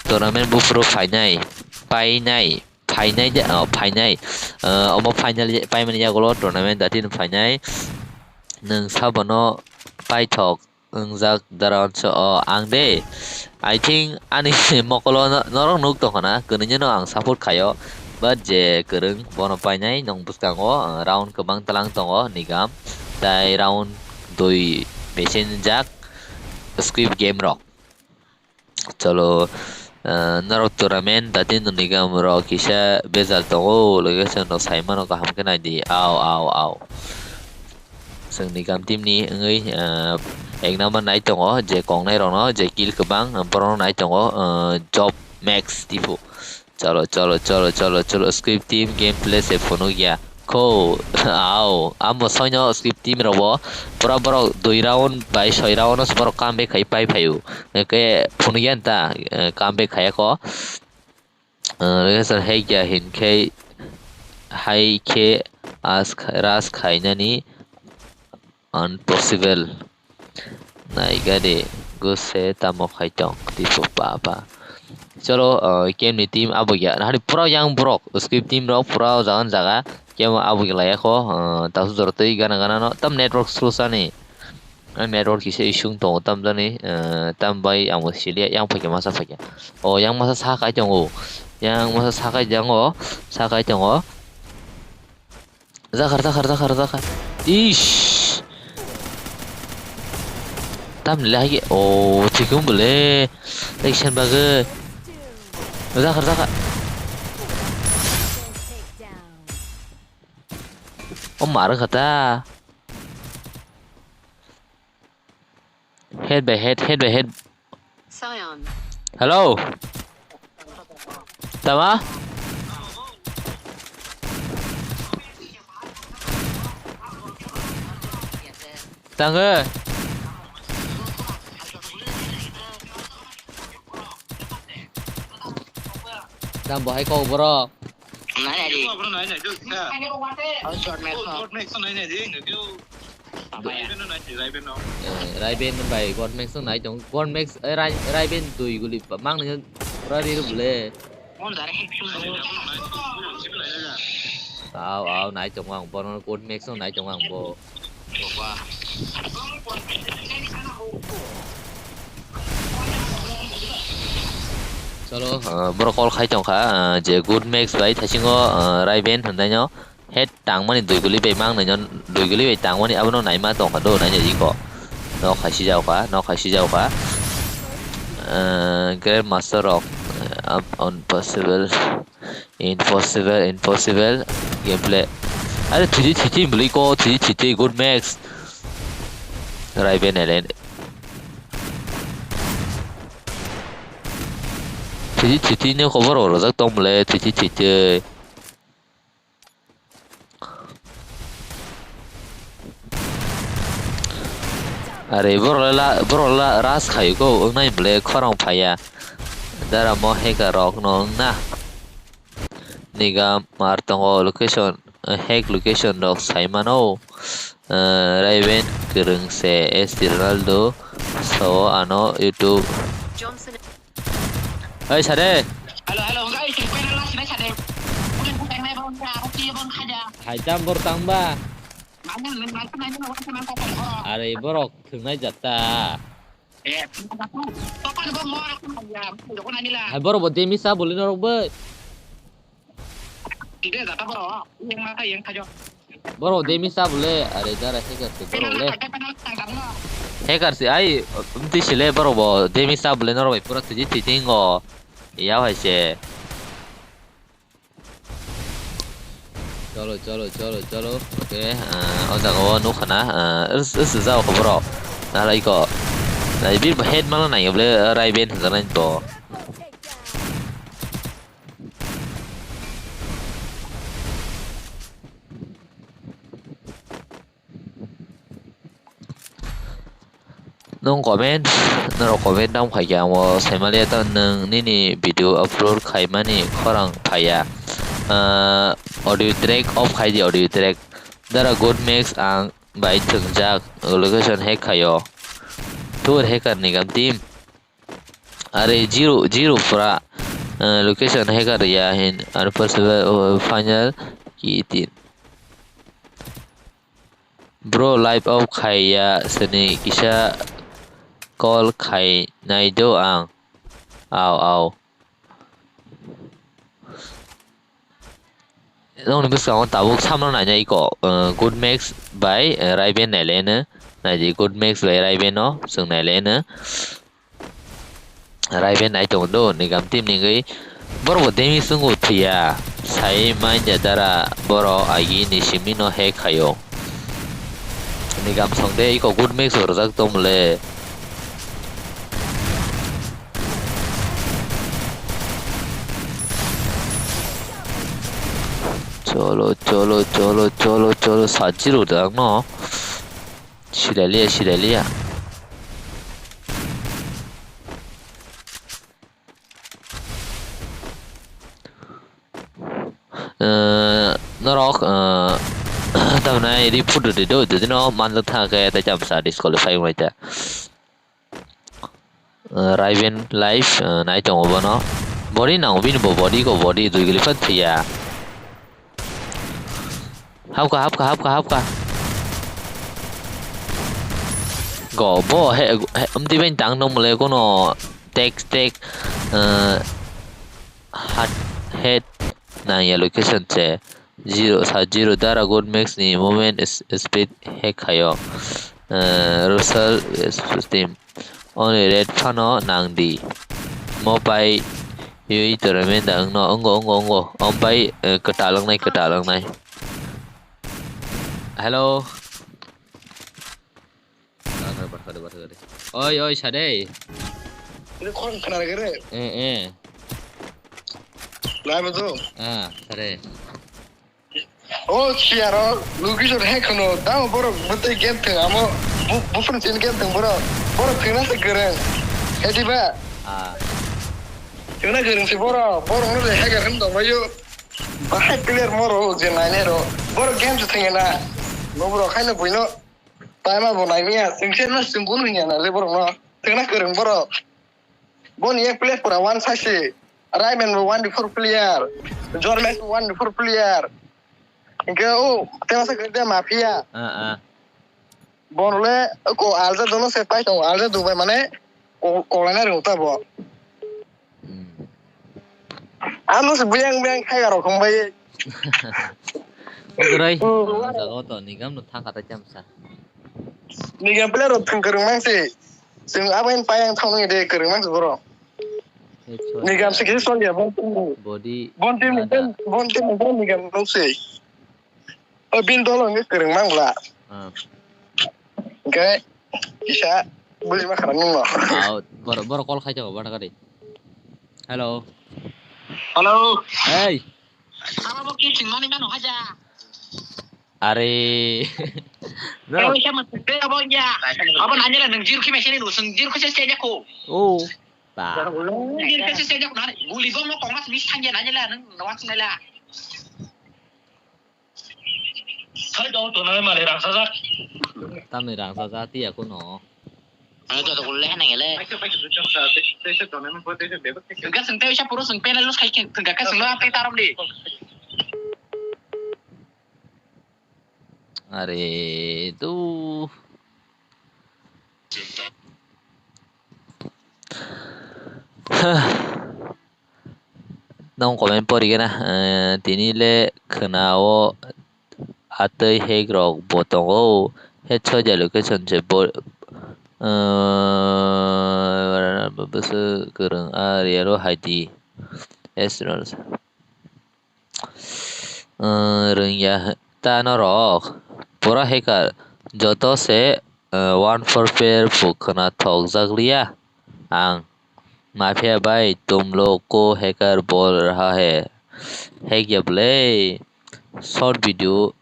tournament buphuru phainai, painai, phainai de, oh, phainai. Ah, omo final paimani yagulo tournament datin phainai. Nwng sabono paithok. Wngjak daron so o ang de. I think ani mokolo no-, norok nuk tongkha na, kwnwi no ang support khaio. But je kwrwng bono painai nong bwskango, uh, round kwbang tlang tongo Nigam. Tai round dui machine jak Squib Game rok. Cholo, uh, norok tournament dati no Nigam rok kisa bejal tongo, loge chwng no sai mano kaham khe nai di. Au, au, au. Chwng Nigam team ni wngwi, ah, ek number nai tongo, je kongnai rokno, je kill kwbang, borokno nai tongo, ah, Job Max Tipo. Cholo, cholo, cholo, cholo, cholo, Squib team gameplay se phunukya. Kho, au, amo soino Squib team rokbo pura borok dui round bai soi round no borok comeback khai pai phaio. Hwnkhe phunukya nta, eh, comeback khaiya kho. Ah, location haikya hinkhe, haikhe as-, ras khainani impossible. Naigari guse tamo khaitong tipo papa. Cholo, ah, kemni team abugya. Nahari pura yang borok, Squib team rok pura o jaga ni jaga. Kemo abugya laya kho, ah, tasu jora twi gana gana no tam network slow sani. Ang network kisa issue wng tongo, tamjani, eh, tambai ang bo siliya, yang phaikha masa phaikha. O, yang masa sakai tongo. Yang masa sakai tongo, sakai tongo. Jakhar, jakhar, jakhar, jakhar. Ish. Tamni le haikhe, o, thikung bole. Action bagwi. Jakhar, jakhar. O, mar kha ta. Head by head, head by head. Sion. Hello. Tama? Tangwi. Tamo bahai kok borok. Nai nai di. Bro, nai nai di. Oh, short match no. Short match no nai nai di. Apa ya? Raiben no nai di, Raiben no. Eh, Raiben bai God Max no nai tong. God Max, eh, Rai-, Raiben dui guli pa-, mang nang pura ri ru bole. Mon jare hek sung. Au, au, nai tong ang. Bono God Max no nai tong ang bo. Cholo, ah, borok call khai tongkha, ah, je God Max bai thaisingo, ah, Raiben hwnnaino head tangmani dui guli bai mangnai no, dui guli bai tangmani abono naima tongkha do naina iko. Nok hai sijao kha, nok hai sijao kha. Ah, Grandmaster rok, ah, impossible. Impossible, impossible gameplay. Are three D, three D bwlwi ko, three D, three D, God Max. Raiben Elen. Three D, three D ni khobor rojak tong bwle, three D, three D. Are borok la, borok la ras khai ko wngnai bwle khorang phaiya. Dara mo hacker rok no wngna. Nigam mar tongo location, eh, hack location rok sai mano. Eh, Raiben kwrwng se S D Ronaldo sao ano YouTube. Johnson. Oi sare. Hello, hello, guys, yung pera lang sila sa din. Ulan ko tayo may bang sa ako tiyo bang kada. Hai tam bor tang ba. Ano, may bang sa may bang sa may bang sa. Are borok thwngnai jatta. Eh, papa ko mo ako na ya. Ko na nila. Hai borok bo demi sa boli norok bai. Tidak, tak apa. Yang mata yang kajo. Borok demi sa bole, are dara hacker se borok le. Hacker se ai, mti sile borok bo demi sa bole norok bai pura tiji tiji ngo. Iya hai se. Cholo, cholo, cholo, cholo. Okay, ah, o jaga o nukha na, ah, is, is, jao kho borok. Nalai ko. Nai, bini bo head mano nai, bole, ah, Raiben hinjak nai bo. Nwng comment, norok comment tamo khaikhe amo saimanliya ta nwng nini video upload khaimani khorang phaiya. Ah, audio track off khaidi, audio track. Dara good mix ang bai thwngjak location hack khaio. Tour hacker ni gam team. Are zero, zero pura, ah, location hacker ya hin. Are possible, oh, final ki tin. Bro, live off khai ya, sini kisa call khai nai do ang. Au, au. Nokni bwskango tabuk samno nainai iko, uh, Good Max bai, uh, Raiben naileno. Naidi Good Max bai Raiben no, chwng naileno. Raiben nai tongo do, ni gam team ni wngwi. Borok bo damage wngo thwiya. Sai manya dara borok agi ni simi no hack khaio. Ni gam song de iko Good Max bo rwjak tong le. Cholo, cholo, cholo, cholo, cholo, sajiro dang no. Silaliya, silaliya. Eh, norok, eh, tamni report rwdi do, jodi no manjak thang khe tei chamsa disqualify wngnai ta. Eh, Raiben live, eh, nai tongo bono. Body nango bini bo, body ko body dui gili phan phiya. Hapka, hapka, hapka, hapka. Go, bo, he, he, amtwi bai tang nung mole kono text, text, eh, hat, head nang ya location se. Zero, sa zero dara Good Max ni movement is, speed hack khayo. Eh, Russell is team. Only red phano nang di. Mo pai yui tournament da wngno, wngo, wngo, wngo. Om pai, eh, kwtal wngnai, kwtal wngnai. Hello. Oi, oi, sade. Ini kon khna gere. Eh, eh. Lai betul. Ah, sade. O siyaro location hack khno, damo borok bwtwi game thwng, amo bu-, buphang chini game thwng borok. Borok thwngna se kwrwng. Ediba? Ah. Thwngna kwrwng se borok. Borok no le hacker hwn tongbaio. Bahai player moro je nainai ro. Borok game se thwngna. No borok haino buino. Paima bo naimia. Singse no singkun hinya na le borok no. Thwngna kwrwng borok. Boni ek player pura one side se. Raiben bo one D four player. Jormes bo one D four player. Hingke o tema sa kede mafia. Ah, ah. Bon le ko alja dono se pai tong alja dubai mane ko, ko lana rung ta bo. Hmm. Ano se buyang buyang khai garo khong bai. Ugrai. Hmm. Jaga to nigam no thang kata chamsa. Nigam player rok thwng kwrwng mang se. Chwng abo ni payang thang nai de kwrwng mang se borok. Headshot. Nigam se kisa sol ya bon. Body. Bon team ni ada. Bon team ni nigam nuk se. O bin dolo ngi kwrwng mang bla. Ah. Hingke kisa buli ma khara nung no. Ah, bor, bor call khai jago bana gari. Hello. Hello. Hey. Abo bo kiching mani mano haja. Are. No. Abo ya. Abo nanya la nung jir khi machine lu sung jir khu se se ko. Oh. Ba. Jir khu se se ko na. Guli bom no kongas mis thang ya nanya la nung no was nanya la. Sai dong tongnai male rangsajak. Tamni rangsajak tiya kuno. Ang joto kulo le hanang ele. Gas ang tei sa puro sang penal los khai ken tengka ka sang lo tei tarom di. Are tu. Nong comment pori gana, eh, tini le khna o atwi hek rok bo tongo, he soja location se bo, eh, bwswk kwrwng area ro hai di. Es. Rwngya ta norok. Pura hacker. Joto se, eh, one four player bo khwna thok jak liya ang. Mafia bai tum log ko hacker bol raha hai. Hack ya bwle. Short video.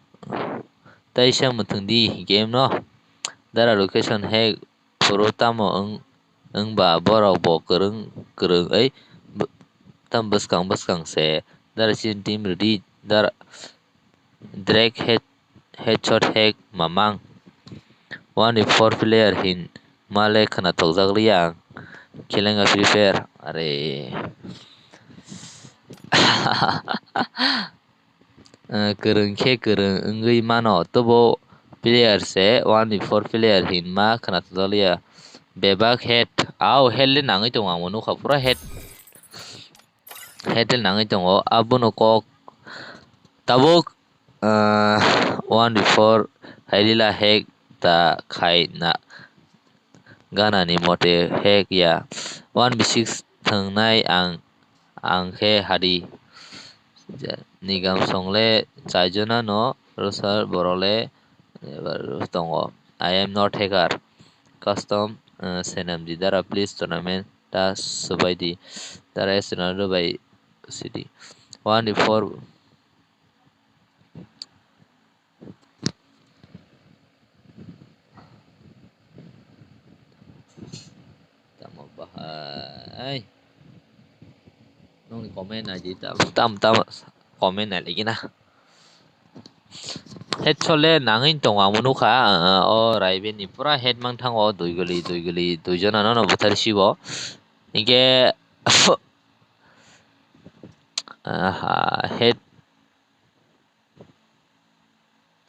Taisa mwthwng di game no. Dara location hack phuru tamo wng, wngba borok bo kwrwng kwrwng oi tam bwskang bwskang se. Dara chini team ready. Dara Drake head, headshot hack mamang. One four player hin male khwna thokjak liya ang. Khilenga Free Fire. Are. Eh, kwrwng khe kwrwng wngwi mano, tobo player se one four player hin ma khwna thokjak liya. Bebak head, au head le nangwi tongo, ang bo nukha pura head. Head le nangwi tongo, abono kok tabuk, ah, one before hai lila hack ta khai na gana ni mote hack ya. One v six thwngnai ang, ang khe hadi. Nigam song le chaijona no rwsar borok le tongo. I am not hacker. Custom, ah, senamdi dara please tournament ta swbai di. Tara S Ronaldo bai sidi. One four. Tamo bahai. Nongni comment naidi tam tam tam comment nai lagi na. Headshot le nangwi tongo, ang nukha, ah, o Raiben ni pura head mang thango, dui guli, dui guli, dui jona no, no buthar sibo. Hinkhe, aha, head,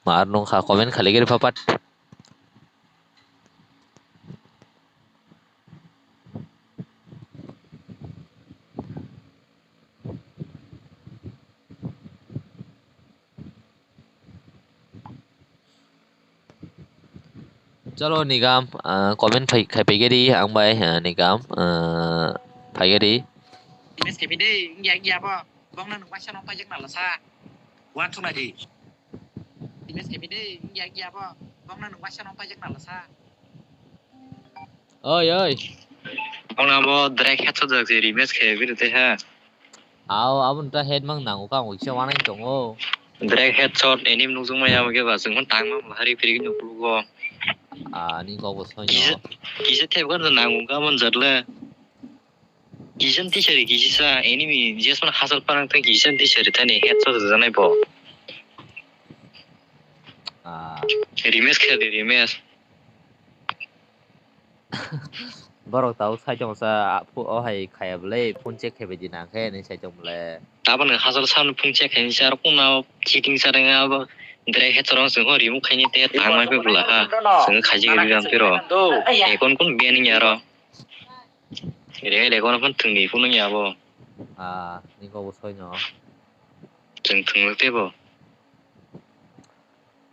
mar nukha, comment khali giri papat. Chalo nigam, ah, comment phai, khai phai giri ang bai, ah, nigam, ah, phai giri. Image khe phai de, wngya, wngya bo. Bongno nwng waisa nong paijak nalasa. Wa thunai di. Image khe phai de, wngya, wngya bo. Bongno nwng waisa nong paijak nalasa. Oi, oi. Bongno abo direct headshot jak je, image khe phai de ha. Aw, aboni ta head mang nango ka, ang kisa wanai tongo. Direct headshot, enemy nukjak maya, abo khe ba, chwng phano tangma, hari phirigwi nuklugo. Ah, ani kok bo soino. Kisa, kisa thep gana nango ka, mon jat le. Kisa tisari, kisa sa, enemy, jesmano hasal parang tang, kisa tisari thani, headshot rwjaknai bo. Ah. Rematch khe de, rematch. Borok tabuk sai tongo sa, a, phu-, o hai khaya bwle, phone check khai bai di nang khe, hinwi sai tong bwle. Tabukni hachal sal phone check khaini sa, rok no cheating sa rwngya abo, direct headshot rok chwng remove khaini tei tangma khe bwla ha, chwng khaijak rwgam tei rok. Ekon kun ban wngya ro. Re, re, kono phone thwngwi phone wngya abo. Ah, ni kok bo soino. Chwng thwngwi tei bo.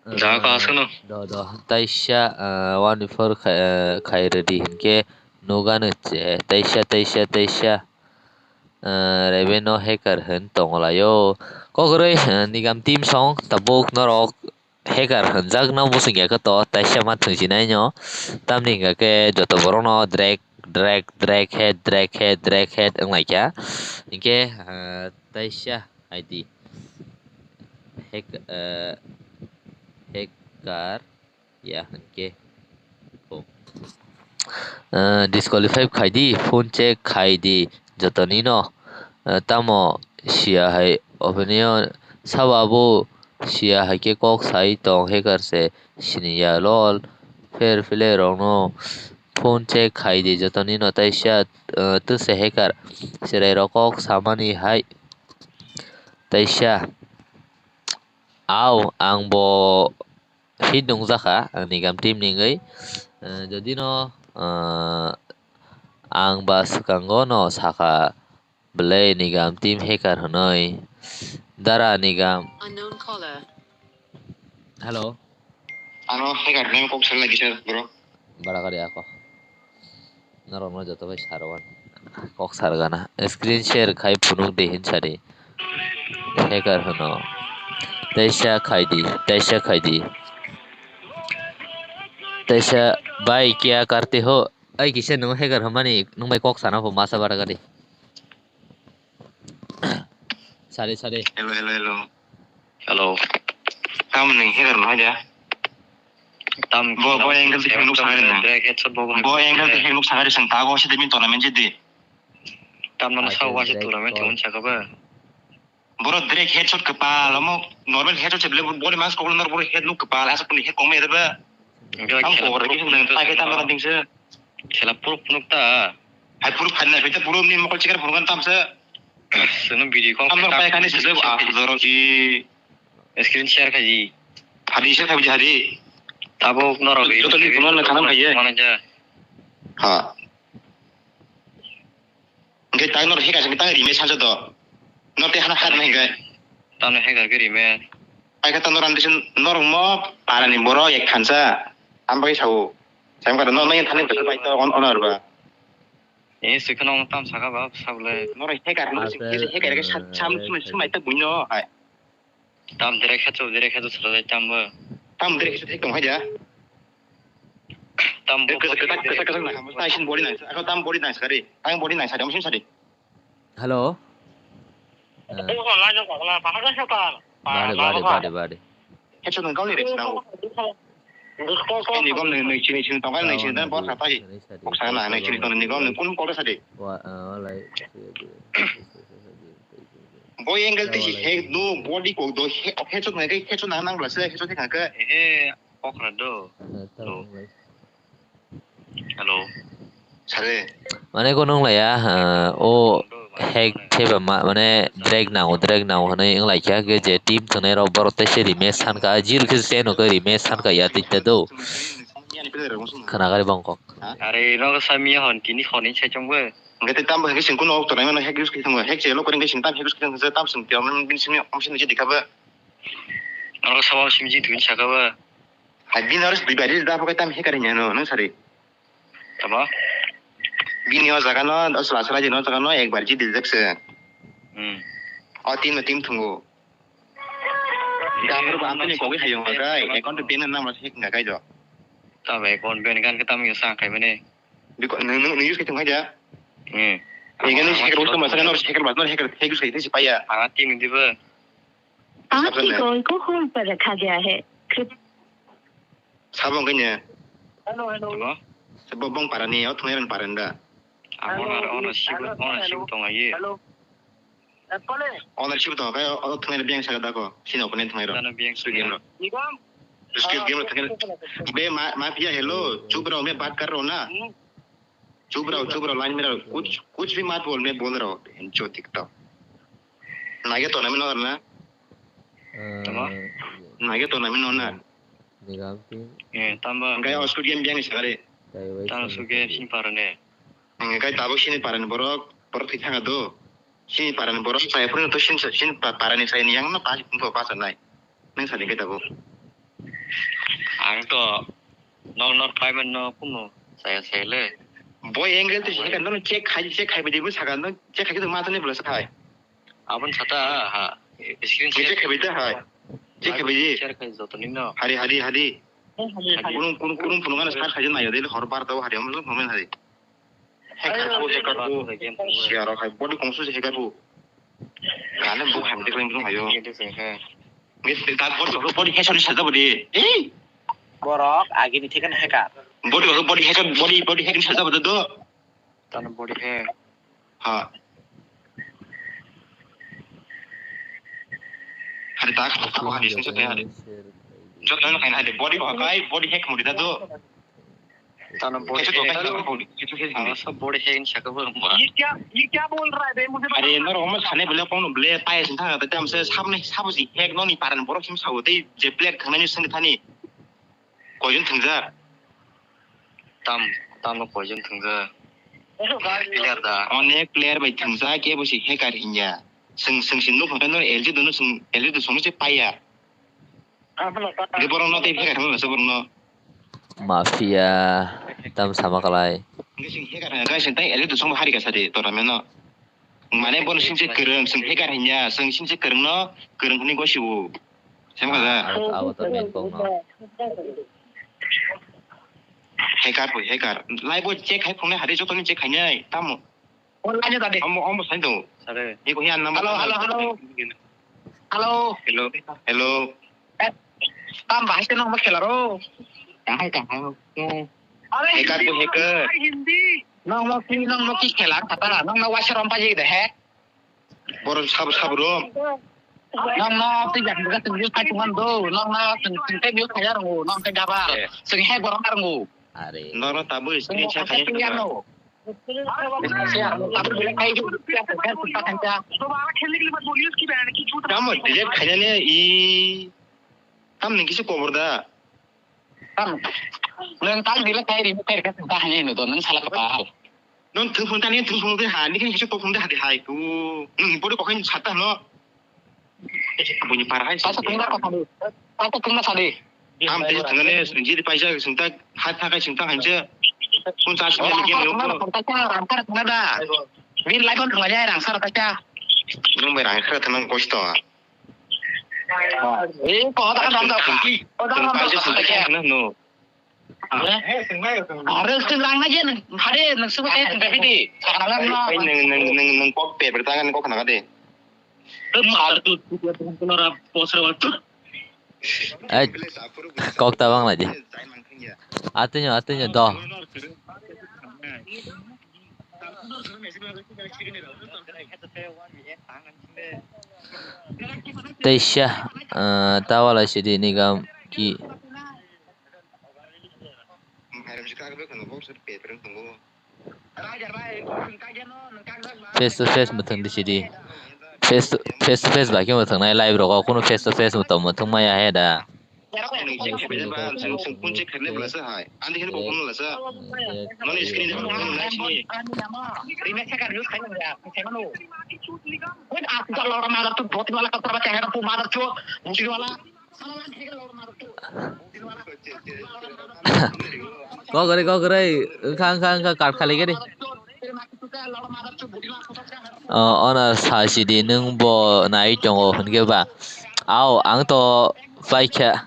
Jaga ka aswkno. Do, do. Taisa, ah, one four khai, ah, khai rwdi hinkhe nugano che. Taisa, taisa, taisa. Ah, Rebeno hacker hwn tonglaio. Kokroi, ah, nigam team song tabuk norok hacker hwnjakno muchungya khe to taisa ma thwngsinai no. Tamni hwnkha khe joto borokno drag, drag, drag head, drag head, drag head wnglaikha. Hinkhe, ah, taisa I D. Hack-, eh, hacker ya hinkhe. Oh. Eh, disqualify khai di, phone check khai di, jotoni no. Eh, tamo siya hai opinion sabo abo siya hai khe kok sai tong hacker se siniya lol. Fair play rok no phone check khai di, jotoni no taisa, eh, twse hacker cherai rok kok samani hai. Taisa. Au, ang bo hit nungjakha, ang nigam team ni wngwi. Eh, jodi no, eh, ang ba swkango no sakha, belai nigam team hacker hwnwi. Dara nigam. Unknown caller. Hello. Ano hacker name kok sal lagi sir, bro. Bara kari ako. Norokno joto bai sar wan. Kok sar gana. Screen share khai phunuk de hin sari. Hacker hwno. Teisa khaidi, teisa khaidi. Teisa bhai kya karte ho? Ai kisa nung hacker hamani nung bai kok sana pho masa bara gadi. Sare sare. Hello, hello, hello. Hello. Tam ning hacker no haja. Tam bo bo angle te nuk sagari na. Bo angle te nuk sagari sang tago se de min tournament je de. Tam na sa wa se tournament thun sakaba. Borok direct headshot kwpal, omo normal headshot se bole body mask koklo nor borok head nuk kwpal, asa kuni head kongma ere ba. Tam khela kokor puruk ke nang phunuk ta, tai ke tam khela. Nang ding se. Khela puruk phunuk ta. Hai puruk phan na pita puruk ni mokol chikar phunuk tam se. Sunu video call tam nor pai kani se ah doro i. Screen share khaji. Hadi share khaji hadi. Tabo norok joto ni phunuk na khanam khaye. Mana ja. Ha. Hingke tang nor heka simi tang rime sansa do. Nor te hana hat na hingke. Tang no heka ke rime. Ai kata nor andi sin nor mo para ni boro ek khansa. Am bai sao. Sam kata nor nai thani besa bai to on onar ba. Eh, sikha nong tam saka ba sabule. Nor heka no sim ke heka ke sam sum sum ai ta buino ai. Tam direct khe chuk, direct khe chuk salo tam bo. Tam direct khe chuk tong haja. Tam bo. Kesa kesa kesa kesa na. Musta isin body na. Ako tam body na sari. Tam body na sari. Musin sari. Hello. Bade bade bade bade. Hecho nang kau ni rek sinau. Ni gom ni ni chini chini tong ni chini dan bor kata hi. Bok sana ni chini tong ni gom ni kun kol sari. Wa, ah, lai. Boy angle te si he do body ko do he hecho na ke hecho na nang bla se hecho te ka ke. He okra do. Hello. Sare. Mane ko nung laya, ah, o hack theba ma, mane drag nango, drag nango hwnwi wng lai kha, ke je team thwngnai rok borok tei se rematch san kha, zero khe se no khe rematch san kha ya tei ta do. Khana gari bongkok. Are no sa mi hon tini hon ni sai chong bo. Nge te tam bo ke sing kuno ok to nai mano hack use khe thang bo. Hack che lo ko ring ke sing tam hack use khe thang je tam sing tiang bin sing om sing je dikha bo. Aro sa ba sim ji tu saka bo. Hai bin aro dui bai da bo ke tam hacker nya no nang sari. Tamo? Bini o jaga no, o chwla chwla jini o jaga no ekbar ji dijak se. Hmm. O team no team thwngo. Gabur ba amtani kogwi hayung hakai, account ban nang ma thik ngakai do. Tamo account ban gan ke tamo yo sa kai mane. Biko nung nung use kai thung haja. Hmm. Ega nung hacker bo thung ma sa no hacker ba no hacker hack use kai thung si paya. Anga team di ba. आपकी कॉल को होल्ड पर रखा गया है। कृप- Sabo wngkha ne? Hello, hello. Hello? Sabo bong parani, o thunai ran parani da. Abo na, ono sibu, ono sibu tonga ye. Hello. Ono sibu tonga, o thunai biyang saka da ko, sini opponent thunai ro. Tano biyang saka. Squid game ro. Squid game ro thunai. Be ma, mafia hello, chup rao, main baat kar raha hoon na. Hmm. Chup rao, chup rao, line mein rao. Kuch, kuch bhi mat bol, main bol raha hoon. Encho TikTok. Nage to namin na. Tamo? Nage to namin na. Nigam ki. Eh, tamba. Ngai o studio biang ni sagare. Tamo suge sin parane. Ngai tabo sini parane borok, borok thik thanga do. Sini parani borok chaya phuru to sini sini pa-, parani chayani yang no pa pa pa sanai. Nang sani khe tabuk. Ang to nok nok payment no kuno chaya chaya le. Boy angle to sini kan no check khai check khai bidi bu saka no check khai to ma to ne bla sai. Abon sata ha screen check khai bidi hai. Check khai bidi. Share khai joto ni no. Hari hari hari. Kunung kunung kunung phunukana start khai jana yo dele hor bar tabo hari amul phunukana hari. Hacker bu, hacker bu. Siaro hai body kongsu se hacker bu. Gale bu ham de kling bu hayo. Ngi se ta body ko body hacker sa jabo de. Eh. Borok agini thikana hacker. Body ko body hacker body body hacker sa jabo de do. Tano body hack. Ha. Hari tak ko hari sin se hari. Jot no kain hari body ko kai body hack mu de do. Tano body hack. Asa body hack saka bo ma. ये क्या, ये क्या बोल रहा है बे? मुझे अरे, नर होमस खाने बोले कौन बोले पाए सिंथा करते हम से सामने साबुसी hack नो नहीं पारन बोरो सिम साबुते जे player खाने नहीं संग थानी। Koijon thwngjak? Tam, tamo koijon thwngjak? Player da. Onek player bai thwngjak, kebo se hacker hinya. Swng, swng sin nuk hwnkhe no L G dono swng, L G do swngno se paiya. Hwnkhe borokno tei hacker hwnwi masa borokno. Mafia, tam sama kalai. Hwnkhe swng hacker hwnkhe swng tei L G do swngbo hari kasa de tournament no. Mane bono singse kwrwng, swng hacker hinya, swng singse kwrwngno kwrwng hwnwi gosiwo. Sem ka da. Abo, abo to main kok no. Hacker bo hacker. Live bo check khai phungnai hari joto ni check khainai. Tamo. Online da de. Omo, omo sai do. Sare. Ni ko hian number. Hello, hello, hello. Hello. Hello. Hello. Eh, tam bahai se nong ma khela ro. Kahai, kahai. Are hacker bo hacker. Hindi. Nong mo ki, nong mo ki khela khata. Nong na wasa rom pa je de he. Borok sab-, sabrum. Nong no twi jak jak twi khai tongmani do. Nong no twi, twi khai biyo khaya rongo. Nong tei gabar. Eh. Twi hai borok rongo. Are. Nong no tabuk screen share khai tongmani do. Tamo delete khainani i. Tam ni kisi kobor da. Tam, nwng tang delete khai ri khai kha ta hai no do nwng sala ka pal. Non thung phung tani thung phung de ha ni khe kisa kok phung de ha de hai tu. Nwng bori kok hai sata no. Buini par hai. Pasa thung na ka sadi. Pasa thung na sadi. Am te thung ne jiri paisa sung ta ha tha kai sung ta han je. Kun sa sung ne game yo. Rang sar thung na da. Bin lai kon thung ya rang sar ta cha. Nwng bai rang sar thung na kosto. Eh, kok ta kan rang ta. Kok ta kan rang ta. Are, swng lang na je, hade, nwng swng kaya tong tapi di. Sakana lang na. Ai, nwng, nwng, nwng, nwng kok pe, bertangan kok khna de. Mal tu, tu, tu, tu, tu, tu, tu, tu, tu. Ai, kok ta bang la je. Atinyo, atinyo, do. Teisha, eh, tawala sidi nigam ki. Face to face mwthang di sidi. Face to, face to face bai khe mwthang nai live rogo, kunu face to face mwthang, mwthang maya he da. Kok kwrwi, kok kwrwi, wngkha, wngkha, wngkha, cut khali gari. O, ono sa sidi, nwng bo nai tongo hwnkhe ba. Au, ang to paikha.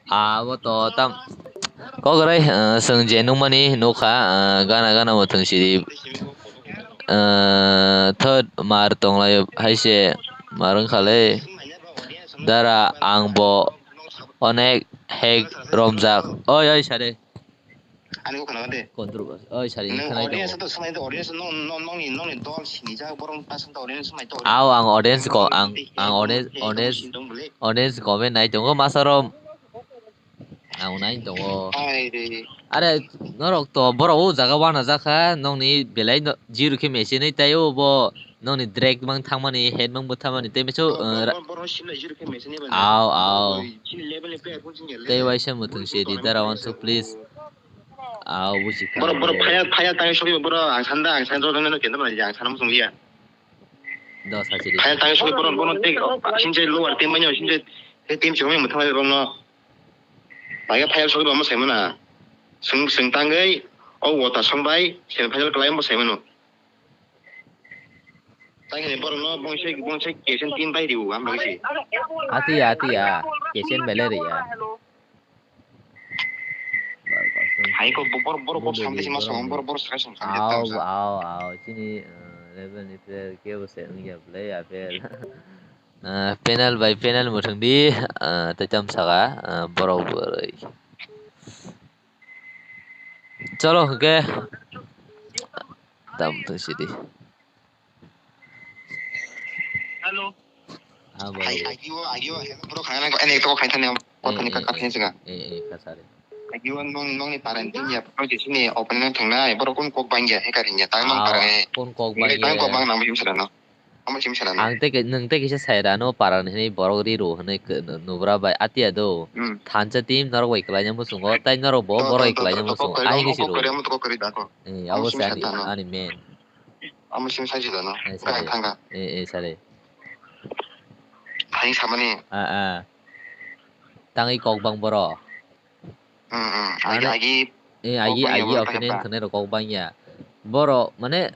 Abo to tam. Kok kwrwi, eh, chwng je nukmani nukha, eh, gana gana mwthang sidi. Eh, third mar tonglaio hai se mar wngkha le. Dara ang bo onek hek romjak. Oi, oi, sare. Ani kok khna de. Control. Oi, sari, nwng khna audience to swmai de, audience no, no, nongni, nongni dol sini ja borok ta santa audience swmai to. Au, ang audience ko, ang, ang audience, audience, audience comment nai tongo masa rom. Ang nai tongo. Ai re. Are, norok to borok o jaga wana jakha, nongni belai no, zero khe machine tai o bo. Nokni drag mang thangmani, head mang bwthamani, tei mesa, uh, ra-, aw, aw. Tei waisa mwthang se di dara one two please. Aw, busi kha. Borok, borok phaya, phaya tang sogwi borok ang sanda, ang sanda jodong no kenda mali ang sana musung liya. Dos hachi di. Phaya tang sogwi borok, borok tei sinjai lower team manya sinjai tei team chumai mwthang lai borok no. Phaya, phaya sogwi borok mo sai mana. Sung, sung tangwi o wota song bai semi final kwlai mo sai mano. Tangni borokno bongse bongse kesin tin bai riu, ang bagwi se. Atiya, atiya, kesin belai riya. Hai ko borok, borok, borok samte sima song, borok, borok sakai song, samte aw, tangsa. Aw, aw, chini, eh, level ni player kebo se wngya belai apel. Eh, panel by panel mwthang di, eh, tei tam saka, eh, borok bwrwi. Cholo, hwnkhe. Tam to sidi. Hello. Ah, hai, bro. Agio, agio, bro, khana ko, ene to khai thani, eh, kotoni eh, ka, eh, kha sini sika. Eh, eh, kha sari. Agio nong, nongni parent tin ya, bro, je sini opening thangnai, bro, kun kok bangya, he karing ya, tang nong parang, eh. Kun kok bangya. Tang kok bang nang bim sala no. Amo sim sala no. Ang tei ke, nwng tei kisa sai rano parang hinwi borok ri ro hinwi ke, nubra bai atiya do. Hmm. Thansa team norok bai kwlai nang muchungo, tai norok bo borok bai kwlai nang muchungo. Ai kisi ro. Kok kori, amo to kok kori da ko. Eh, abo se ani, ani main. Amo simi sai jila no. Eh, sare. Kaham thangka. Eh, eh, sare. Hai samani. Ah, ah. Tangwi kok bang boro. Hmm, hmm. Agi, mane, agi, eh, agi, kok bang ya agi boro opening thangka. Thangnairok kok bang ya. Boro, mane,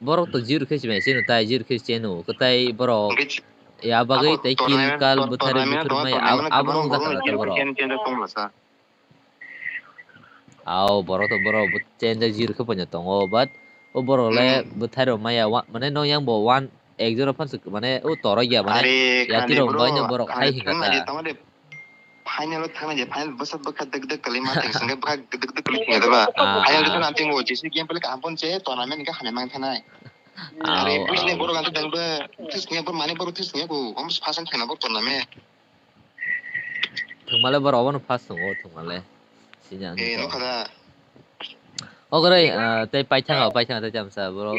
Borok to zero khe chimai cheno tai, zero khe cheno. Kwtai borok Hwnkhe chi-, ya bagwi abo tei kill tournament, kal to-, buthari tournament buthur to, mai tournament abo to wng borok jakha borok ta borok. Chen, chen tong masa. Ao borok to borok bo chen jai zero khe poino tongo, but o borok le Hmm. Buthai rok maya wa-, mane no yang bo one ek zero phan se mane o toro ya mane Are yati khani rok bro, bai no borok hai hai hinga thang ta. Nai tamo de. Final o thangna je, final bwsa bwkha dwk dwk kwlwi ma teng swnge bwkha dwk dwk kwlwi swnge deba. Ah, final ah. Thangna teng o jisi game play kaham pon che tournament hwnkhe hamya mang thanai. Are, ah, buji ne ah. Borok ang tang ba this ne bor mane bor this ne ko om first time thangna bor tournament. Thwngmale bor obono first tongo thwngmale. Sini ang. Eh, nukha da. Ogoroi, ah, tei paithanga paithanga tei chamsa bro.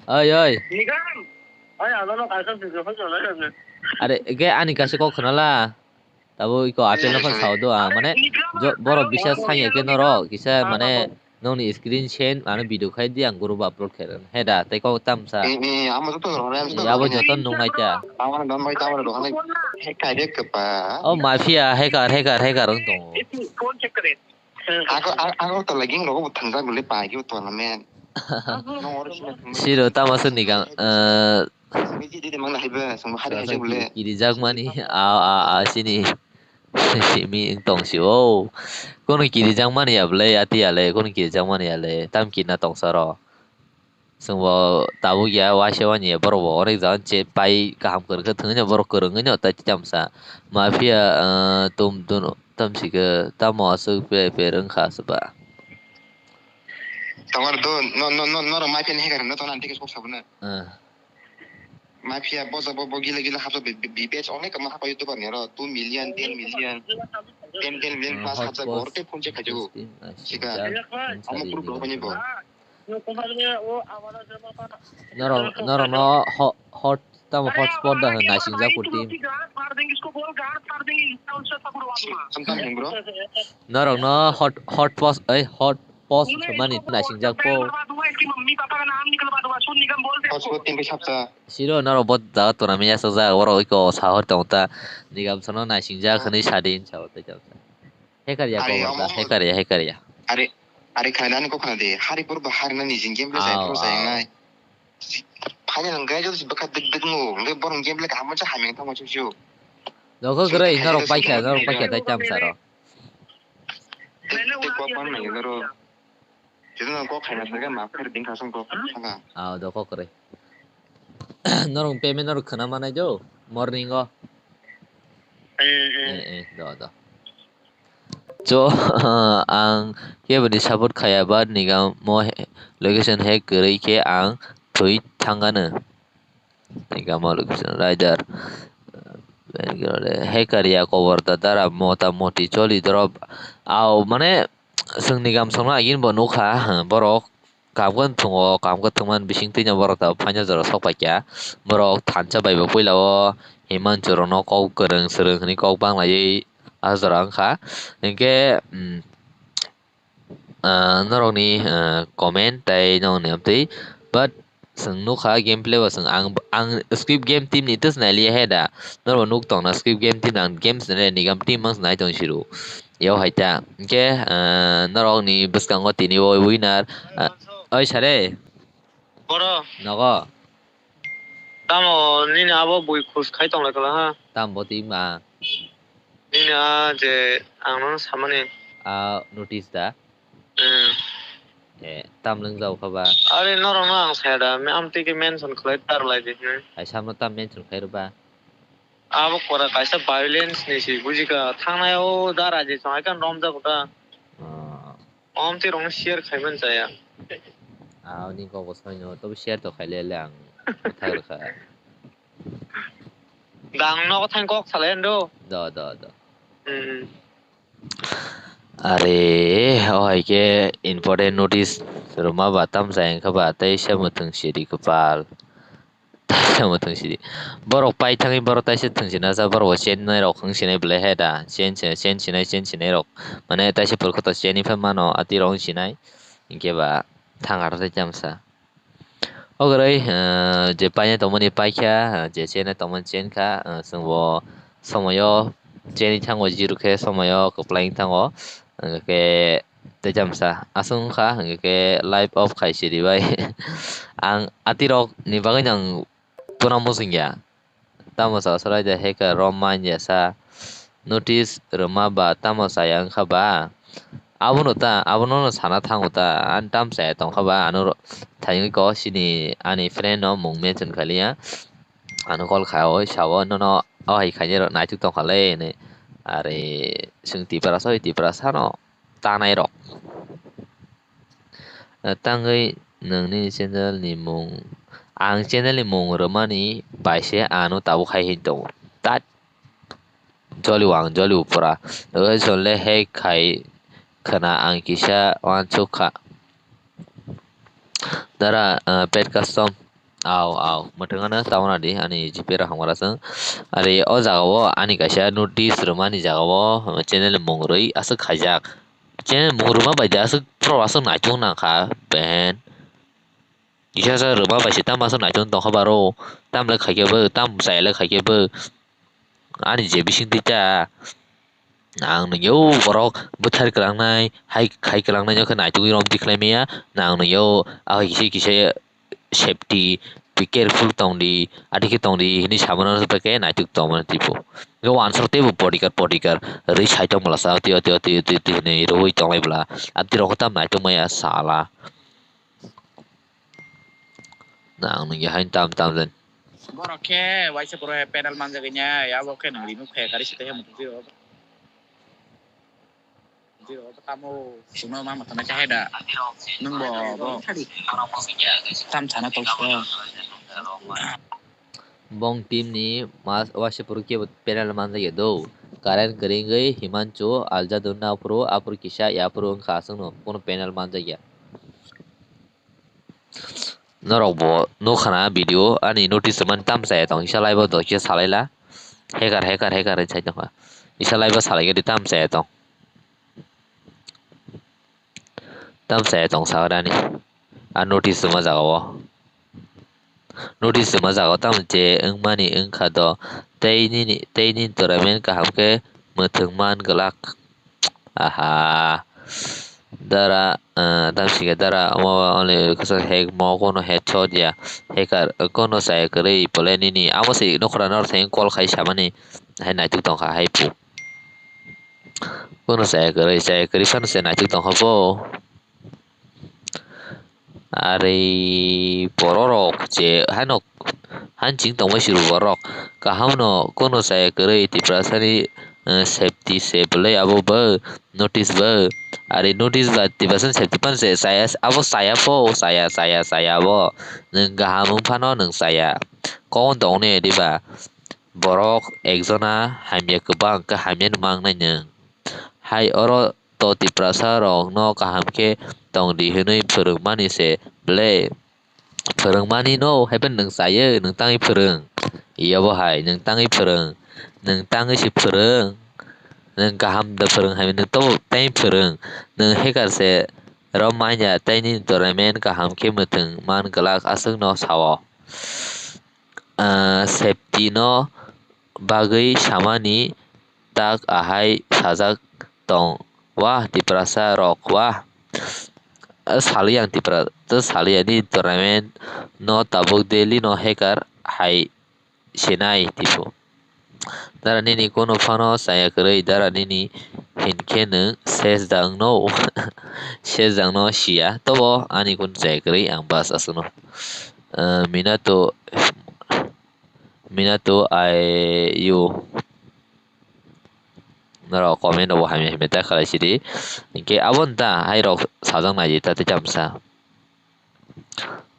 Oi, oi. Are, ge ani kaisa kok khwnala. Tabo iko apel no phano sao do, ah, mane, jo-, borok bisa sanya ke norok, kisa, mane, nokni screen send, ano video khai di, ang group upload khe rw. He da, tei kok tamsa. Eh, eh, amo joto rw, amo joto rw. Abo joto nung nai ta. Amo rw, amo rw, amo rw, he khai de kapa. Oh, mafia, hacker, hacker, hacker wng tongo. Ako, a-, ako to laging rogo bo thangjak bole pai ki to na men. Siro tamo se ni gang, eh, Simi di di mang na haiba, song hari hai bole. Kiri jak mani, a, a, a, sini. Simi tong si o. Kono kiri jak mani ya bole, ati ya le, kono kiri jak mani ya le, tam kiri na tong saro. Sungbo tabuk ya, waisa wani ya, borok bo onek jaga che pai kaham kwrwngkhe thwngwi no borok kwrwngwi no tai chamsa. Mafia, ah, tum dun tamsi khe tamo aswk pe pe rwngkha aswk ba. Tongor do, no, no, no, norok mafia ni hacker no tongna tike sok sabuna. Ah. Mafia bosa bo, bo gila gila hapsa bi, bi, bi, batch onek kama hapa YouTuber ni oro two million, ten million, ten, ten million plus hapsa hotspot, hor te phone check khajo. Sika. Amo proof rok ni bo. Norok, norok no ho-, hot, tamo hotspot da hwn naising jak pur team. Norok no hot, hot post, ei, hot post mani naising jak po. Hotspot team bai sapsa. Siro norok bo jaga tournament yasajak, oro iko sahor tong ta. Nigam sono naising jak hwnwi sadin sao tei tong ta. Hacker ya, hacker ya, hacker ya. Are, are khana nani kok khana de. Hari pur ba hari nani jing game play sai pro sai nai. Final hwnkhe joto se bwkha dik dik no, hwnkhe borok game le kaham se hamya tamo chuchu. Nokho kwrwi norok paikha, norok paikha tai tamsa rok. Tei kok pan nai norok. Jeno kok khaina thangkhe ma phar ding khasong kok thangkha. Ah, do kok kwrwi. Norok payment norok khwna manai do morning o. Eh, eh. Eh, eh, do, do. So, ang keboni support khaya ba nigamo he-, location hack kwrwi khe ang thwi thangano. Nigamo location rider. Hacker ya kobor da dara mota moti choli drop. Au mane chwng nigam songno agini bo nukha, borok. Kam khe thwngo, kam khe thwngmani bising twino borok tabuk phaina jora sok paikha. Borok thansa bai bo puila o Himanchu rokno kok kwrwng swrwng hwnwi kok banglaiwi ah jora wngkha. Hinkhe, mm, ah, norokni, ah, comment tei nokni amtwi, but chwng nukha gameplay bo chwng ang, ang Squid Game team ni twis nailiya he da. Norok nuk tongna Squid Game team ang games nai nigam team mang nai tong siru. Yo hai ta. Hinkhe, ah, norokni bwskango tini o winner, ah, oi sare. Boro. Nogo. Tamo nini abo bui khus khai tong lai kala ha. Tam bo twi ma. Nini a je ang no samani. A notice da. Hmm. Eh, tam lwng jao kha ba. Are norok no ang saya da, me am twi ke mention khlai tar lai di, hmm. Hai samno tam mention khai rw ba. Abo kora kaisa violence ni si bujika thangnai o dara je chongai kan rom jago ta. Ah. Om twi rong share khai man chaya. Ah, ni kok bo soi no, to share to khai le le ang. Thar kha. Dang no thang kok salai ando. Do, do, do. Hmm. Are, o hai khe important notice rwma ba tam jai wngkha ba tei se mwthwng siri kwpal. Taisa mwthwng sidi. Borok pai thangwi borok taisa thwng sina sa borok bo chenai rok wng sinai belai he da. Chen se, chen sinai, chen sinai rok. Mane taisa purkho to cheni pha mano ati rok wng sinai. Hinkhe ba thang aro tei chamsa. Ogoroi, eh, je paina tongmani paikha, eh, je chena tongmani chenkha, eh, chwngbo somoyo cheni thango zero khe somoyo kwplai wng thango. Hwnkhe Tei chamsa aswk wngkha, hwnkhe live off khai siri bai. Ang atirok ni bagwi nang tuna muchung ya. Tamo sa swrai de hacker rom man ya sa notice rwma ba tamo saya wngkha ba. Abono ta, abono no sana thango ta, ani tam saya tongkha ba, ano ro-, thaini ko sini ani friend no mung mention khaliya. Ano call kha o, sao nono o hai khaini rok naituk tongkha le hinwi. Are chwng Tiprasa oi Tiprasa no tanai rok. Tangwi nwngni channel ni mung, ang channel ni mung rwmani bai se ano tabuk hai hin tongo. Tat joliwang joliu pura. Oi jonle hek khai khwna ang kisa uansuk kha. Dara, ah, pet custom. Au, au. Mwthangano tabana di ani G P rok hamgra chwng. Ari o jaga o ani kaisa notice rwmani jaga o channel ni mung rwi aswk khaijak. Channel mung rwma bai de aswk pro aswk naituk nangkha ben. Kisa sa rwma bai se tamo aswk naituk tongkha baro. Tamle khaikhe bo, tam chayale khaikhe bo. Ani je bising twi ta. Ang nungyo borok bwthar kwlangnai, hai khai kwlangnai no khe naitugwi romtwi khlai maya. Nang nungyo ah kisa kisa safety, be careful tong di, adi khe tong di hinwi samano se bai khe naituk tongmani tipo. Yo answer teibo bodyguard, bodyguard rwi sai tong bwla sa, twi, twi, twi, twi, twi hinwi rwi tonglai bwla. Abdi rok tam naituk maya sala. Nang nungya hain tam tam jen. Borok khe waisa poro panel manjak ya, abo khe nang remove khe gari site he mutu tiro. Tiro tamo suno ma mata na khe da. Nung bo bo tam sana tong sa. Bong team ni mas waisa poro khe panel manjak ya do. Current kringwi Himanchu aljadun na poro apor kisa ya poro wngkha aswkno kono panel manjak ya. Norok bo nukha na video ani notice mani tam chaya tong kisa live o do kisa salai la. Hacker, hacker, hacker hinwi sai tongkha. Kisa live o salai gadi tam chaya tong. Tam chaya tong sagrani. A notice rwma jaga o. Notice rwma jaga o tamo je wngmani wngkha do. Tei nini, tei nini tournament kaham khe mwthwng man glak. Aha. Dara, ah, tamsike dara, omo only kisa hack mo, kono headshot ya. Hacker, kono chaya kwrwi, pole nini, amo se nokra nor theng call khai samani, hai naituk tongkha, hai pu. Kono chaya kwrwi, chaya kwrwi phano se naituk tongkha bo. Ari bororok je haino hanching tongmai siro borok. Kaham no kono chaya kwrwi Tiprasani, eh, safety se belai abo bo notice bo. Ari notice ba Tiprasani safety pan se chaya abo chaya pho chaya chaya chaya abo. Nwng kaham wng phano nwng chaya. Kokon tongni diba borok ekjona hamya kwbang khe hamya nung mangnai nwng. Hai oro to Tiprasa rok no kaham khe tong di hinwi phwrwng mani se ble. Phwrwng mani no, hai phano nwng chaywi, nwng tangwi phwrwng. Yobo hai, nwng tangwi phwrwng. Nwng tangwi se phwrwng. Nwng kaham da phwrwng hai, nwng to tei phwrwng. Nwng hacker se rom manya tei nini tournament kaham khe mwthwng man glak aswk no sao. Ah, safety no bagwi samani tak ahai sajak tong. Wah, Tiprasa rok, wah. Ah, sali ang Tipra, to sali ani tournament no tabuk daily no hacker hai sinai tipo. Dara nini kono phano chaya kwrwi, dara nini hinkhe nwng ses da wngno. Ses da wngno siya, tobo ani kono chaya kwrwi ang bas aswkno. Ah, Minato, Minato, I, you. Norok comment rogo hamya hamya ta khalai sidi. Hinkhe abo nta hai rok sajak nai ta tei chamsa.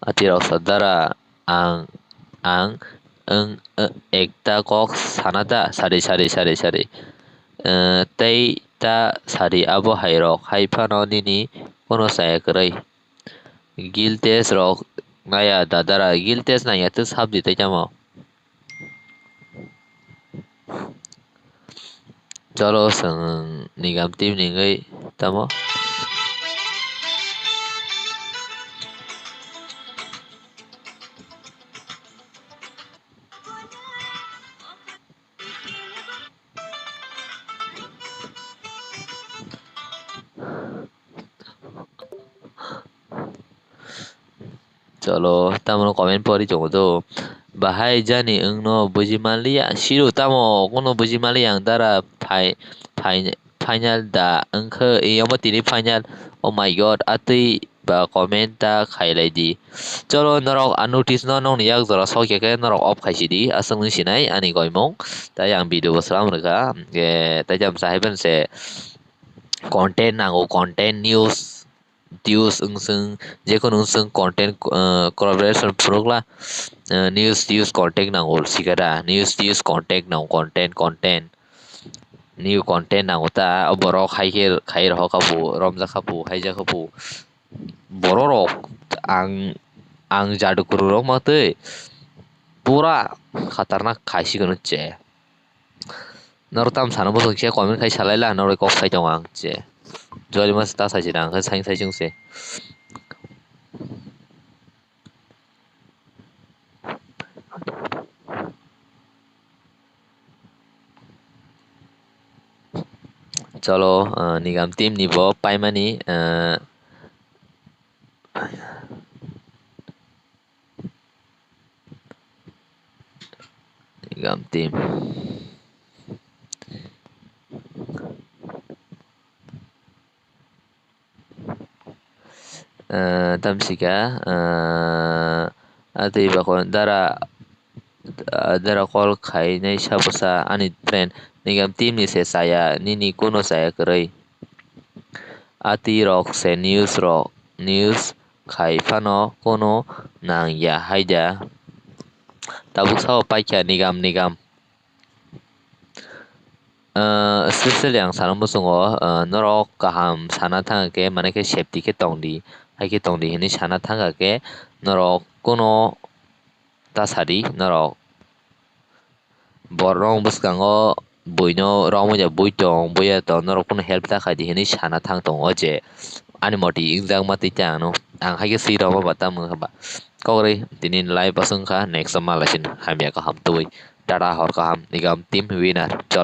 Ati rok sa dara ang, ang, ang, ang ekta kok sana ta sari, sari, sari, sari. Eh, tei ta sari abo hai rok hai phano nini kono chaya kwrwi. Guild test rok naya da dara, guild test naya tei sabdi tei tamo. Cholo, chwng nigam team ni wngwi tamo. Cholo, tamo comment pori tongo do. Bahai jani wngno buji manliya. Siro tamo kono buji manliya ang dara phai, phai, final da wngkhe, eyamo tini final. Oh my God, atwi ba comment ta khailai di. Cholo, norok a notice no nokni yak jora sokya khe norok off khaisi di. Aswk nung sinai ani goimung. Tai ang video bo slam rwkha. Hwnkhe tai jam sahai ban se content nango, content news. Views wng swng, jekunu wng swng content, uh, collaboration phunukla, uh, news views content nango sikada, news views content nango, content, content, new content nango ta, o borok hai khe khai rohor kha bu, romjak kha bu, haijak kha bu, borok rok ang, ang jadu kuru rok ma twi pura khatarnak khai sikunu che. Norok tam sana bwswk khe comment khai salai la, norok kok sai tongo ang che. Jolima ta sai se nang khe sai sai chwng se. Cholo, ah, Nigam team ni bo paimani, ah, Nigam team. Eh, tamsika, eh, atwi bakon dara, eh, dara call khainai sa bwsa ani friend. Nigam team ni se chaya, nini kuno chaya kwrwi. Atwi rok se news rok, news khai phano kuno nang ya haida. Tabuk sao paikha Nigam, Nigam. Ah, especially ang sana muchungo, ah, norok kaham sana thang khe, mane khe safety khe tong di, hai khe tong di hinwi sana thang khe norok kuno ta sa di, norok borok bwskango buino romwi ya bui tong, buya tong, norok kuno help ta khai di hinwi sana thang tongo je ani moti wngjakma twi ta ano. Ang hai khe swi rwma ba tamo wngkha ba. Kok ri tini live aswk wngkha, next o malaisin hamya kaham tubui. Tata hor kaham, Nigam team winner.